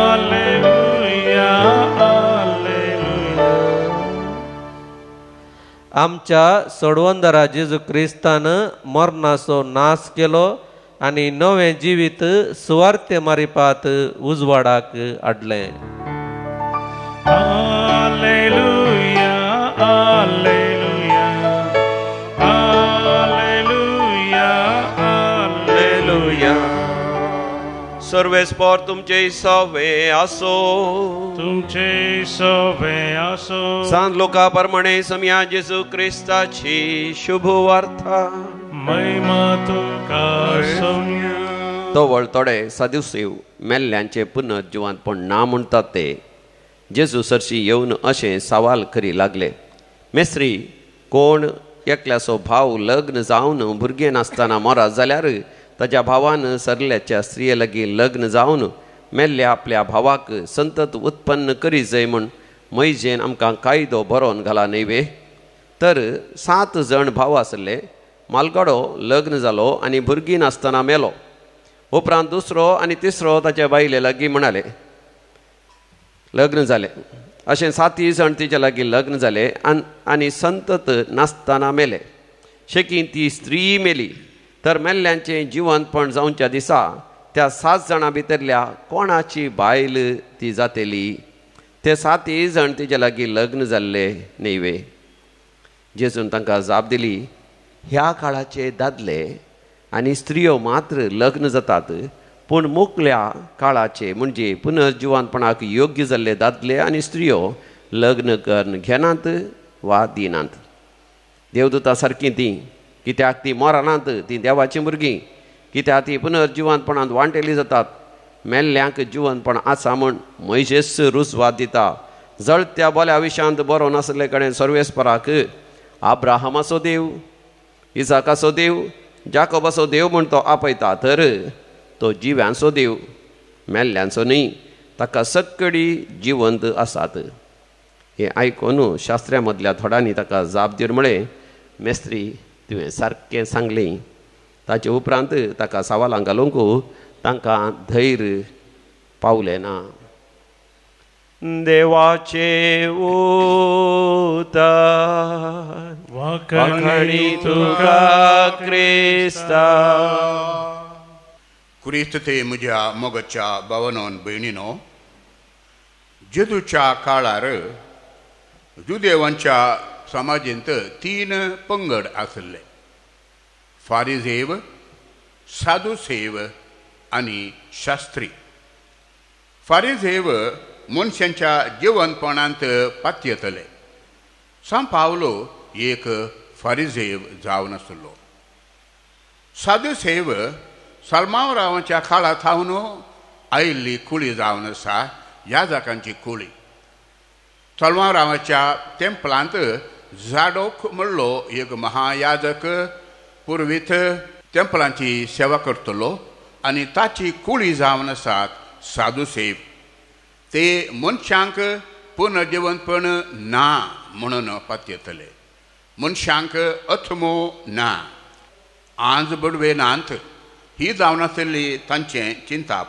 हालेलुया, हालेलुया. आमच्या सोडवंदरा जेजू क्रिस्तान मरणाचो नाश केलो आनी नवें जिवीत सुवार्ते मारिपात उजवाडाक हाडलें. हालेलुया, हालेलुया, हालेलुया, हालेलुया. सर्वेस्पर तुमचे सवे आसो, तुमचे सवे आसो. सांत लोका प्रमाणे समया जेजू क्रिस्ताची शुभ वार्ता. महिमा तुका सोम्या. तवळ थोडे सादुसीव मेल्ल्यांचे पुनर्जिवंतपण ना म्हणटात ते जेजू सरशी येवन अशें सवाल करी लागले. मेस्त्री, कोण एकल्याचो भाव लग्न जावन भुरगें नासतना मरत जाल्यार ताज्या भावान सरल्याच्या स्त्रिये लागीं लग्न जावन मेल्ल्या आपल्या भावाक संतत उत्पन्न करी जाय म्हूण मैजेन आमकां कायदो बरोवन घाला न्हय वे? तर 7 जण भाव आसले. मालगाडो लग्न जालो आनी भुरगीं नासतना मेलो. उपरांत दुसरो आनी तिसरो ताच्या बायले लागीं म्हणाले लग्न जाले. अशें 7 जण तिच्या लागीं लग्न जाले आनी संतत नासतना मेले. शेकीं ती स्त्री मेली. तर मेल्ल्यांचें जिवंतपण जावच्या दिसा त्या 7 जाणां भितरल्या कोणाची बायल ती जातली? ते 7 जण तिच्या लागीं लग्न जाल्ले न्हय वे? जेजून तांकां जाप दिली, ह्या काळाचे दादले आनी स्त्रियो मात्र लग्न जातात, पूण मोकल्या काळाचे म्हणजे पुनर्जिवंतपणाक योग्य जाल्ले दादले आनी स्त्रियो लग्न करून घेनात वा दिनात. देवदूता सारकीं तीं, कित्याक तीं मरनात, तीं देवाचीं भुरगीं, कित्याक तीं पुनर्जिवंतपणांत वांटेली जातात. मेल्ल्यांक जिवंतपण आसा म्हूण म्हयशेच रुजवात दिता. जळत्या बोल्या विशांत बरो नासले कडेन सर्वेस्पराक आब्राहमाचो देव, इजाकाचो देव, जाकोबाचो देव म्हूण तो आपयता, तर तो जिव्यांचो देव, मेल्ल्यांचो न्ही. ताका सक्कडी जिवंत आसात. हें आयकून शास्त्र्या मदल्या थोड्यांनी ताका जाप दिवन म्हळें, मेस्त्री, तुवें सारकें सांगलें. ताचे उपरांत ताका सवालां घालूंक तांकां धैर्य पावलें ना. देवाचे उतर. वाखाणी तुका क्रिस्ता. क्रिस्त ते म्हज्या मोगाच्या भावानोन भयणीनो, जेजूच्या काळार जुदेवांच्या समाजेंत तीन पंगड आसले, फारिजेव, साधुसेव आनी शास्त्री. फारिजेव मनशांच्या जिवनपणांत पातयेतले. सांव पावलो एक फारिजेव जावन आसलो. साधुसेव सलमावरावाच्या काळा थावन आयिल्ली कुळी जावन आसा, याजकांची कुळी. सलमावरावाच्या तेंपलांत जाडोक म्हणलो एक महायाजक पुर्वीत तेंपलांची सेवा करतलो आनी ताची कुळी जावन आसात साधुसेव. ते मनशांक पुनर्जिवनपण ना म्हणून पातयेतले, मनशांक अथमो ना, आंज बडवे नात ही जावन आशिल्ली तांचें चिंताप.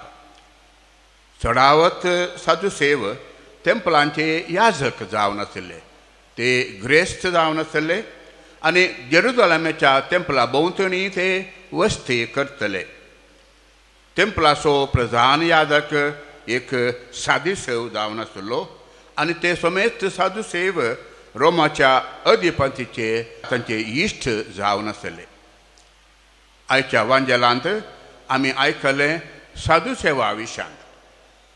चडावत साधुसेव तेंपलांचे याजक जावन आशिल्ले, ते ग्रेस्त जावन आशिल्ले आनी जेरुजलमाच्या तेंपला भोंवतणी ते वस्ती करतले. तेंपलाचो प्रधान याजक एक साधुसेव जावन आशिल्लो आनी ते समेत साधुसेव रोमाच्या अधिपतीचे तांचे इश्ट जावन आशिल्ले. आयच्या वांजेलांत आमी आयकलें साधुसेवा विशांत.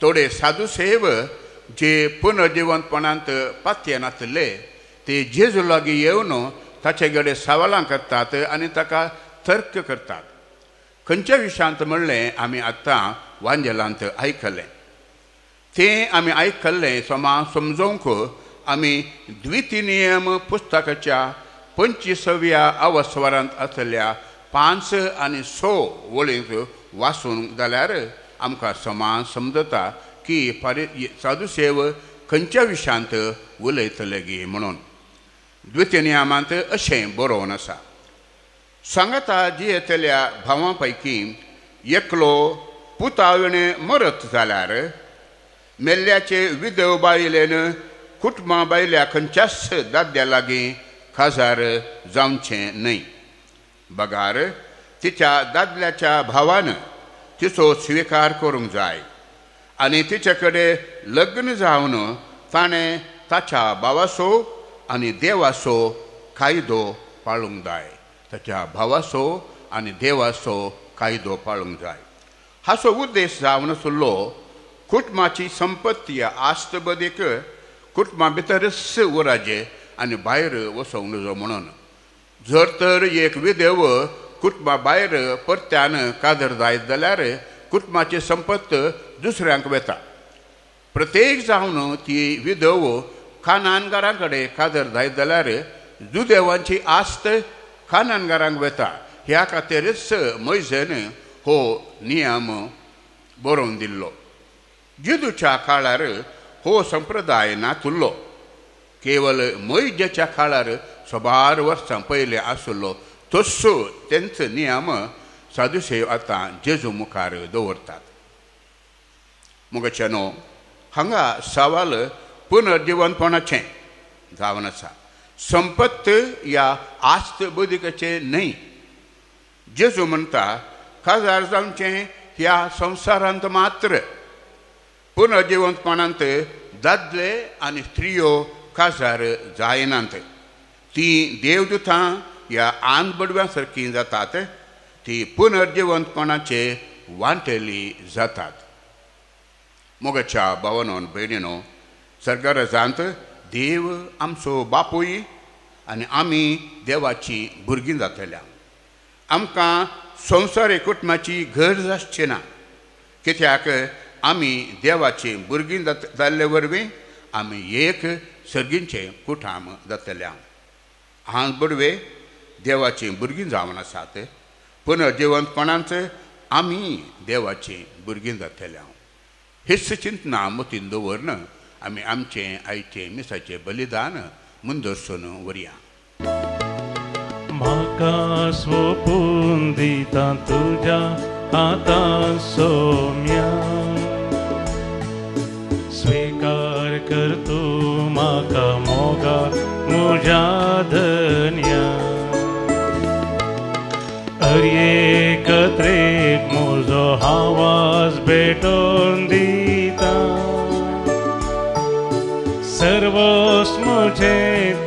थोडे साधुसेव जे पुनर्जिवनपणांत पातयेनासले ते जेजू लागीं येवन ताचे कडेन सवालां करतात आनी ताका तर्क करतात. खंयच्या विशांत म्हणलें आमी आतां वांजेलांत आयकलें. तें आमी आयकल्लें समा समजोवंक आमी द्वितीय नियम पुस्तकाच्या 25व्या अवस्वरांत आसल्या 5 आनी 6 वळींत वाचूंक जाल्यार आमकां समा समजता की साधुसेव खंयच्या विशांत उलयतले गी म्हणून. द्वितीय नियमांत अशें बरोवन आसा, सांगाता जियेतल्या भावां पैकी एकलो पुताविणे मरत जाल्यार मेल्ल्याचे विधव बायलेन कुटुंबा बायल्या खंयच्याच दादल्या लागीं काजार जावचें न्हय, बगार तिच्या दादल्याच्या भावान तिचो स्विकार करूंक जाय आनी तिचे कडेन लग्न जावन ताणें ताच्या भावाचो आनी देवाचो कायदो पाळूंक जाय. ताच्या भावाचो आनी देवाचो कायदो पाळूंक जाय. हाचो उद्देश जावन आसलो कुटुंबाची संपत्ती आस्त बदीक कुटुंबा भितरच उराजे आनी भायर वचोंक नजो म्हणून. जर तर एक विदेव कुटुंबा भायर परत्यान कादर जायत जाल्यार कुटुंबाची संपत्त दुसऱ्यांक वता. प्रत्येक जावन ती विधव खानानगारां कडेन कादर जायत जाल्यार जुदेवांची आस्त खानानगारांक वता. ह्या खातीरच मोयजेन हो नियम बरोवन दिल्लो. जेजूच्या काळार हो संप्रदाय नातुल्लो, केवल मोयजेच्या काळार सबार वर्सां पयलीं आसलो तस्सो तेंचो नियम साधुसेव आतां जेजू मुखार दवरतात. मुगच्यानो हांगा सवाल पुनर्जिवनपणाचें जावन आसा, संपत्त ह्या आस्त बदीकाचें न्हय. जेजू म्हणटा काजार जावचें ह्या संवसारांत मात्र, पुनर्जिवनपणांत दादले आनी स्त्रियो काजार जायनात, तीं देवदूतां ह्या आन बडव्यां सारकीं जातात, ती पुनर्जिवनपणाचे वांटेली जातात. मोगाच्या भावानो भयणीनो, सरगरजांत देव आमचो बापूय आनी आमी देवाची भुरगीं जातल्या. आमकां संवसारीक कुटुंबाची गरज आसची ना, कित्याक आमी देवाची भुरगीं जाल्ले वरवीं आमी एक सर्गींचें कुटाम जातल्या. हांव बडवे देवाची भुरगीं जावन आसात, पुनर्जिवनपणांत आमी देवाची भुरगीं जातल्या. हेच चिंतना मतीन दवरून आमी आमचें आयचें मिसाचें बलिदान मुंदरसून व्हरया. म्हाका सोपून दिता तुज्या हातां सोम्या, स्वीकार कर तूं म्हाका मोगा म्हज्या धन्या. भेटोवन दिता सर्वोस मुझे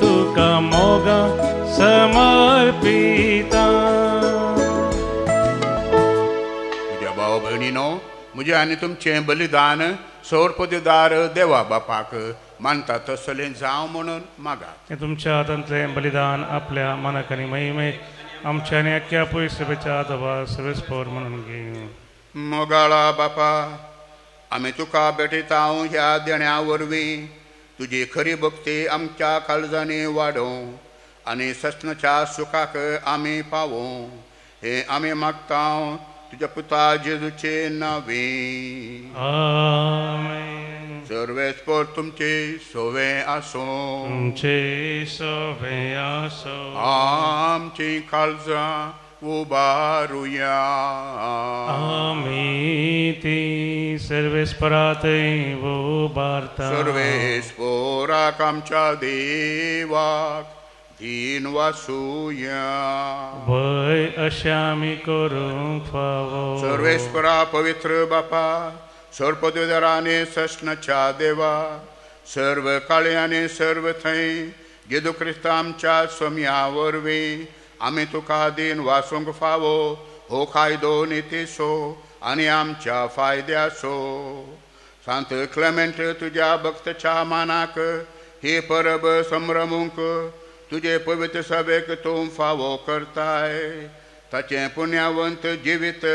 तुका मोगा समर्पिता. म्हज्या भाव भयणीनो, म्हजें आनी तुमचें बलिदान सौरपदेदार देवा बापाक मानता तसलें जावं म्हणून मागात. तुमच्या हातांतलें बलिदान आपल्या मनाक आनी महिमे आमच्या आनी अख्ख्या पयसभेच्या आदोबा सर्वेस्पोर म्हणून घेवं. मोगाळा बापा, आमी तुका भेटयता ह्या देण्या वरवीं तुजी खरी भक्ती आमच्या काळजांनी वाडोवं आनी सस्नाच्या सुखाक आमी पावों हें आमी मागता तुज्या पुता जेजूचे नांवे. आमेन. सर्वेस्पोर तुमचे सोवे आसूं. तुमचे सोवे आसूं. आमची काळजां उबारुया. आमी ती सर्वेस्परातय उबारता. सर्वेस्पोराक आमच्या देवाक दीन वासुया. भंय अशें आमी करूंक फावो. सर्वेस्परा पवित्र बापा, सर्पदेदाराने सस्नाच्या देवा, सर्व काळे आनी सर्व थंय जेजू क्रिस्ता आमच्या सोम्या वरवीं आमी तुका दीन वासूंक फावो हो कायदो नितीचो आनी आमच्या फायद्याचो. सांत क्लेमेंट तुज्या भक्तच्या मानाक ही परब संभ्रमूंक तुजे पवित्र सभेक तूं फावो करताय. ताचें पुण्यावंत जिवीत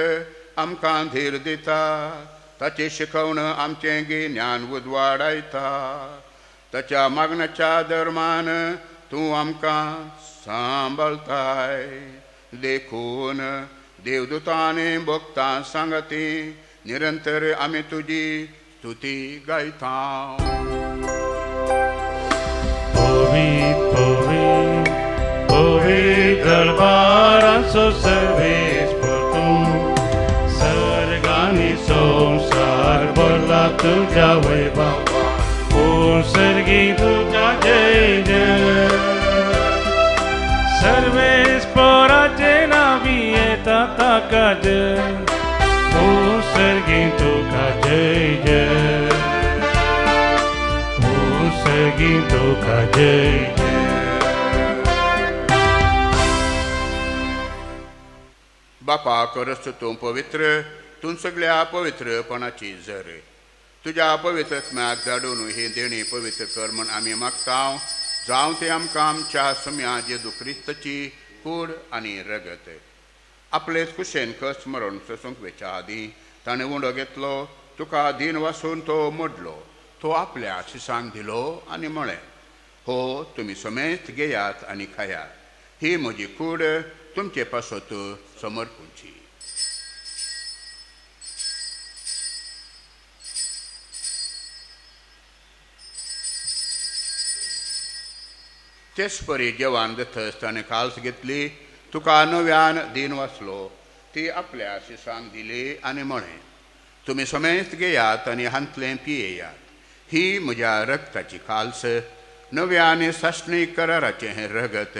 आमकां धीर दिता. ताची शिकवण आमचें गिन्यान उजवाडायता. ताच्या मागण्याच्या धर्मान तूं आमकां सांबाळताय. देखून देवदूतांनी भक्तां सांगती निरंतर आमी तुजी स्तुती गायता. पवित्र पवित्र पवित्र दरबाराचो सर्वेस्पर तूं, सर्गांनी संवसार भरला तुज्या वैभवान. ओ सर्गी तुका जय जय. सर्वेस्पराचे नांवी येता ताका जय. ओ सर्गी तुका जय जय. ओ सर्गी तुका जय जय. बापा, करस तूं पवित्र, तूं सगळ्या पवित्रपणाची जर. तुज्या पवित्र आत्म्याक धाडून ही देणी पवित्र कर म्हण आमी मागता. जावं तें आमकां आमच्या सम्या जेजू क्रिस्ताची कूड आनी रगत. आपलेच कुशेन कस मरण सोसूंक वेच्या आदीं ताणें उंडो घेतलो, तुका दीन वासून तो मोडलो, तो आपल्या शिसांक दिलो आनी म्हळें, हो तुमी समेत घेयात आनी खायात, ही म्हजी कूड तुमचे पासत समर्पूंची. तेच परी जेवण जातच ताणें काल्स घेतली, तुका नव्यान दीन वाचलो, ती आपल्या शिसांक दिली आनी म्हळें, तुमी समेत घेयात आनी हांतलें पियेयात, ही म्हज्या रगताची काल्स, नव्या आनी सासणी कराराचें हें रगत,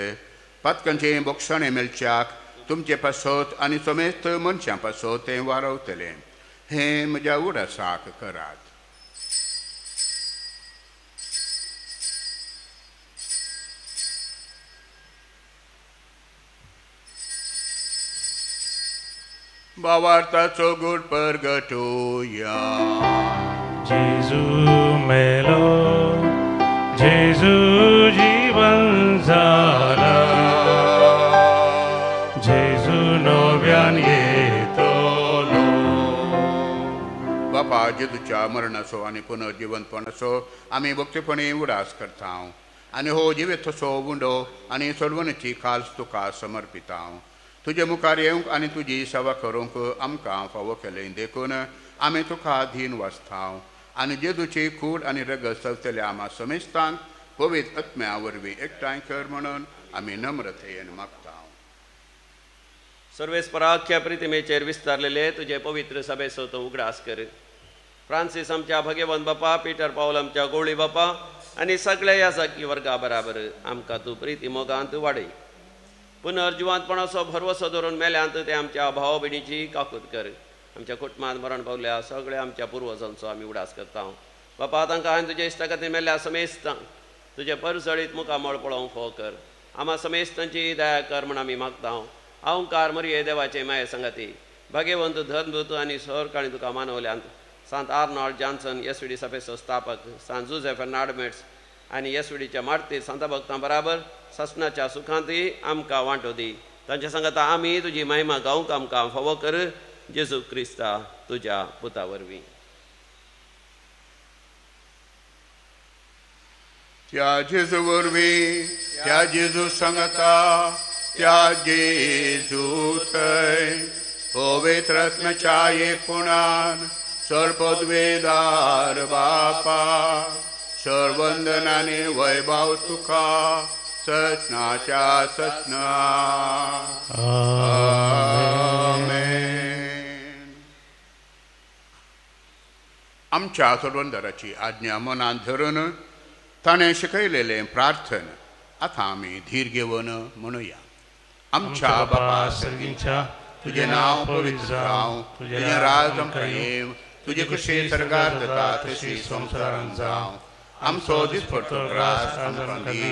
पातकांचें बोगसणें मेळच्याक तुमचे पासत आनी समेस्त मनशां पासत तें वारवतलें. हें म्हज्या उडासाक करात. भावार्थाचो गूढ परगटुया. जेजू मेलो, जेजू जीवन जाला, जेजू नव्यान येतलो. बापा, जेजूच्या मरणाचो आनी पुनर्जिवंतपणाचो आमी भक्तीपणी उडास करता आनी हो जिवेतसो उंडो आनी सोडवणेची खास तुका समर्पिता. तुजे मुखार येवंक आनी तुजी सेवा करूंक आमकां फावो केलें देखून आमी तुका अधीन वाचता आनी जेजूची कूड आनी रगत चलतल्या आमा समेस्तांक पवित्र आत्म्या वरवीं एकठांय कर म्हणून आमी नम्रतेन मागता. सर्वेस्पराख्या प्रतिमेचेर विस्तारलेले तुजे पवित्र सभेचो तो उगडास कर. फ्रांसीस आमच्या भगेवन बापा, पीटर पावल आमच्या गोळी बापा आनी सगळ्या ह्या जाकी वर्गा बराबर आमकां तूं प्रिती मोगांत वाडय. पुनर्जिवंतपणाचो भरवसो धरून मेल्यांत ते आमच्या भाव भयणीची काकूत कर. आमच्या कुटुंबांत मरण पावल्या सगळ्या आमच्या पुर्वजांचो आमी उडास करता. बापा तांकां हांवें तुज्या इश्टा खातीर मेल्ल्या समेस्तांक तुजें परजळीत मुखामळ पळोवंक फावो कर. आमा समेस्तांची दया कर म्हण आमी मागता. अहंकार मरये देवाचे माये संगाती भाग्यवंत धर्मदूत आनी सरकाणी तुका मानवल्यांत Sant Arnold Janssen S V D सभेचो स्थापक सांत जुझे फेर्नांड मेट्स आनी एस व्ही डीच्या मार्तीर सांता भक्तां बराबर सासणाच्या सुखांतय आमकां वांटो दी. तांच्या सांगाता आमी तुजी महिमा गावंक आमकां फावो कर जेजू क्रिस्ता तुज्या पुता वरवीं. त्या जेजू वरवीं, त्या जेजू सांगाता, त्या जेजू थंय पवित्र आत्म्याच्या एकपणान सर्वपदवेदार बापा सर्वंदनाने वैभव तुका सचनाच्या सचना. आमेन. आमच्या सर्वंदराची आज्ञा मनात धरून ताणें शिकयलेलें प्रार्थन आतां आमी धीर घेवन म्हणुया. आमच्या बापा सर्गींच्या तुजें नांव पवित्र जावं, तुजें राज आमकां येवं, तुजे खुशी सरकार जाता तशी संवसारांत जावं. आमचो दिसपट्टो ग्रास आमकां दी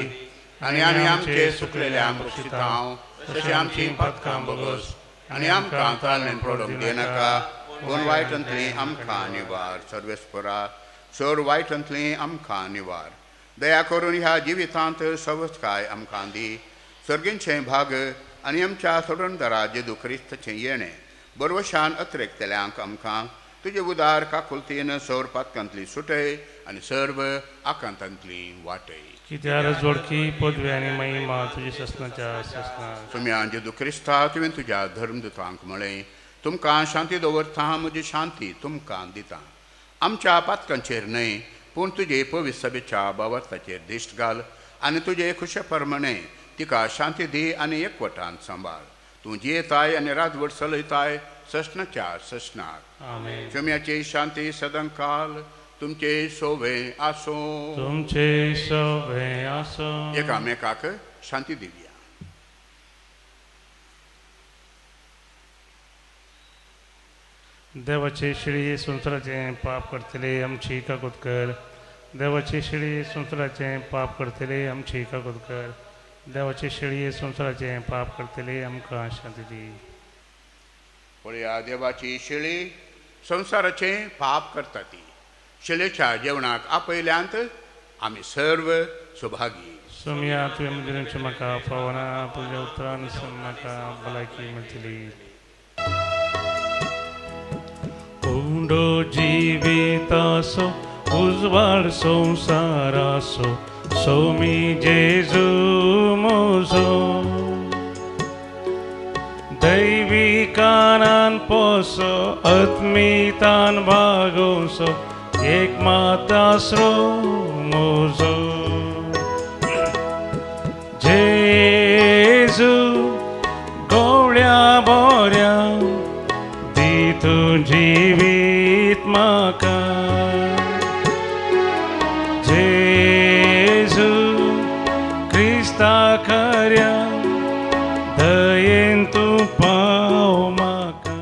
आनी आमी आमचे सुकलेल्यांक बक्षितांव तशें आमची पातकां बगस आनी आमकां ताळमेळ पडोवंक दिनाका, पूण वायटांतली आमकां निवार. सर्वेस्परा सर वायटांतली आमकां निवार. दया करून ह्या जिवितांत सवस्काय आमकां दी. सर्गींचें भाग आनी आमच्या सोडणदारा जेजू क्रिस्ताचें येणें बरवशान अत्रेकतल्यांक आमकां तुजे उदार काकुलतीन सौर पातकांतली सुटय आनी सर्व आकांतांतली वाटय. कित्यार जोडकी पदवी आनी महिमा तुजी ससनाच्या ससना. तुमी जेजू क्रिस्ता तुवें तुज्या धर्मदूतांक म्हळें, तुमकां शांती दवरता, म्हजी शांती तुमकां दिता. आमच्या पातकांचेर न्हय पूण तुजे पवित्र सभेच्या बावर्ताचेर दिश्ट घाल आनी तुजे खुशे प्रमाणे तिका शांती दी आनी एकवटान सांबाळ. तूं जियेताय आनी राजवट चलयताय ससनाच्या ससनाक. चुम्याची शांती सदांकाल तुमचे सोवे आसूं. तुमचे सोवे आसूं. एकामेकाक शांती दिवया. देवाचे शिळी संवसाराचें पाप करतले आमची काकूत कर. देवाचे शिळी संवसाराचें पाप करतले आमची काकूत कर. देवाचे शिळी संवसाराचें पाप करतले आमकां शांती दी. पळया देवाची शिळी संवसाराचें पाप करता ती. शिळेच्या जेवणाक आपयल्यांत आमी सर्व सुभागी. सोमया तुवें म्हजें म्हाका फावना, तुज्या उतरान म्हाका भलायकी मेळटली. उंडो जिवितासो उजवाड संवसारासो सोमी जेजू म्हजो. दैविकानान पोसो आत्मितान भागोवचो एक मातास्रो म्हजो. जेजू गोवळ्या बोऱ्या दी तूं जिवीत म्हाका. जेजू क्रिस्ता खऱ्या दयेन तूं पाव म्हाका.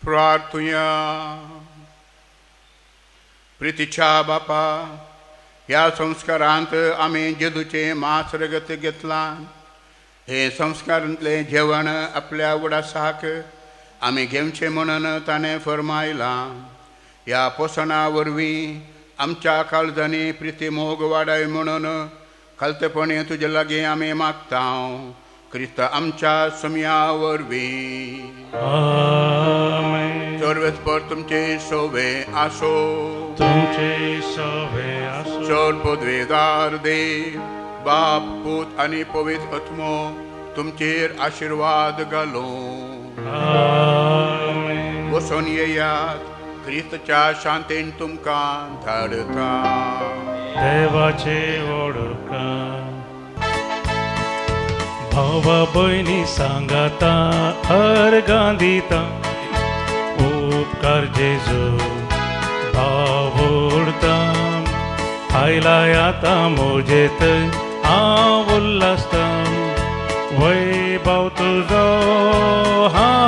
प्रार्थुया. प्रितीच्या बापा, ह्या संस्कारांत आमी जेजूचें मांस रगत घेतलां. हे संस्कारांतलें जेवण आपल्या उडासाक आमी घेवचें म्हणून ताणें फर्मायलां. ह्या पोसणा वरवीं आमच्या काळजांनी प्रिती मोग वाडाय म्हणून खालतेपणी तुजे लागीं आमी मागता. क्रिस्त आमच्या सम्या वरवीं. सर्वेस्पर तुमचे सोवे आसो. तुमचे सोवे आसो. चड पदवेदार देव बाप पूत आनी पवित्र आत्मो तुमचेर आशिर्वाद घालूं. वचून येयात. क्रिस्तच्या शांतीन तुमकां धाडटा. देवाचे वडका भावा भयणी सांगाता अर्गां दिता. उपकार जेजू भावुडता आयला आतां म्हजे थंय हांव उल्हासता. वैभव तुजो हांव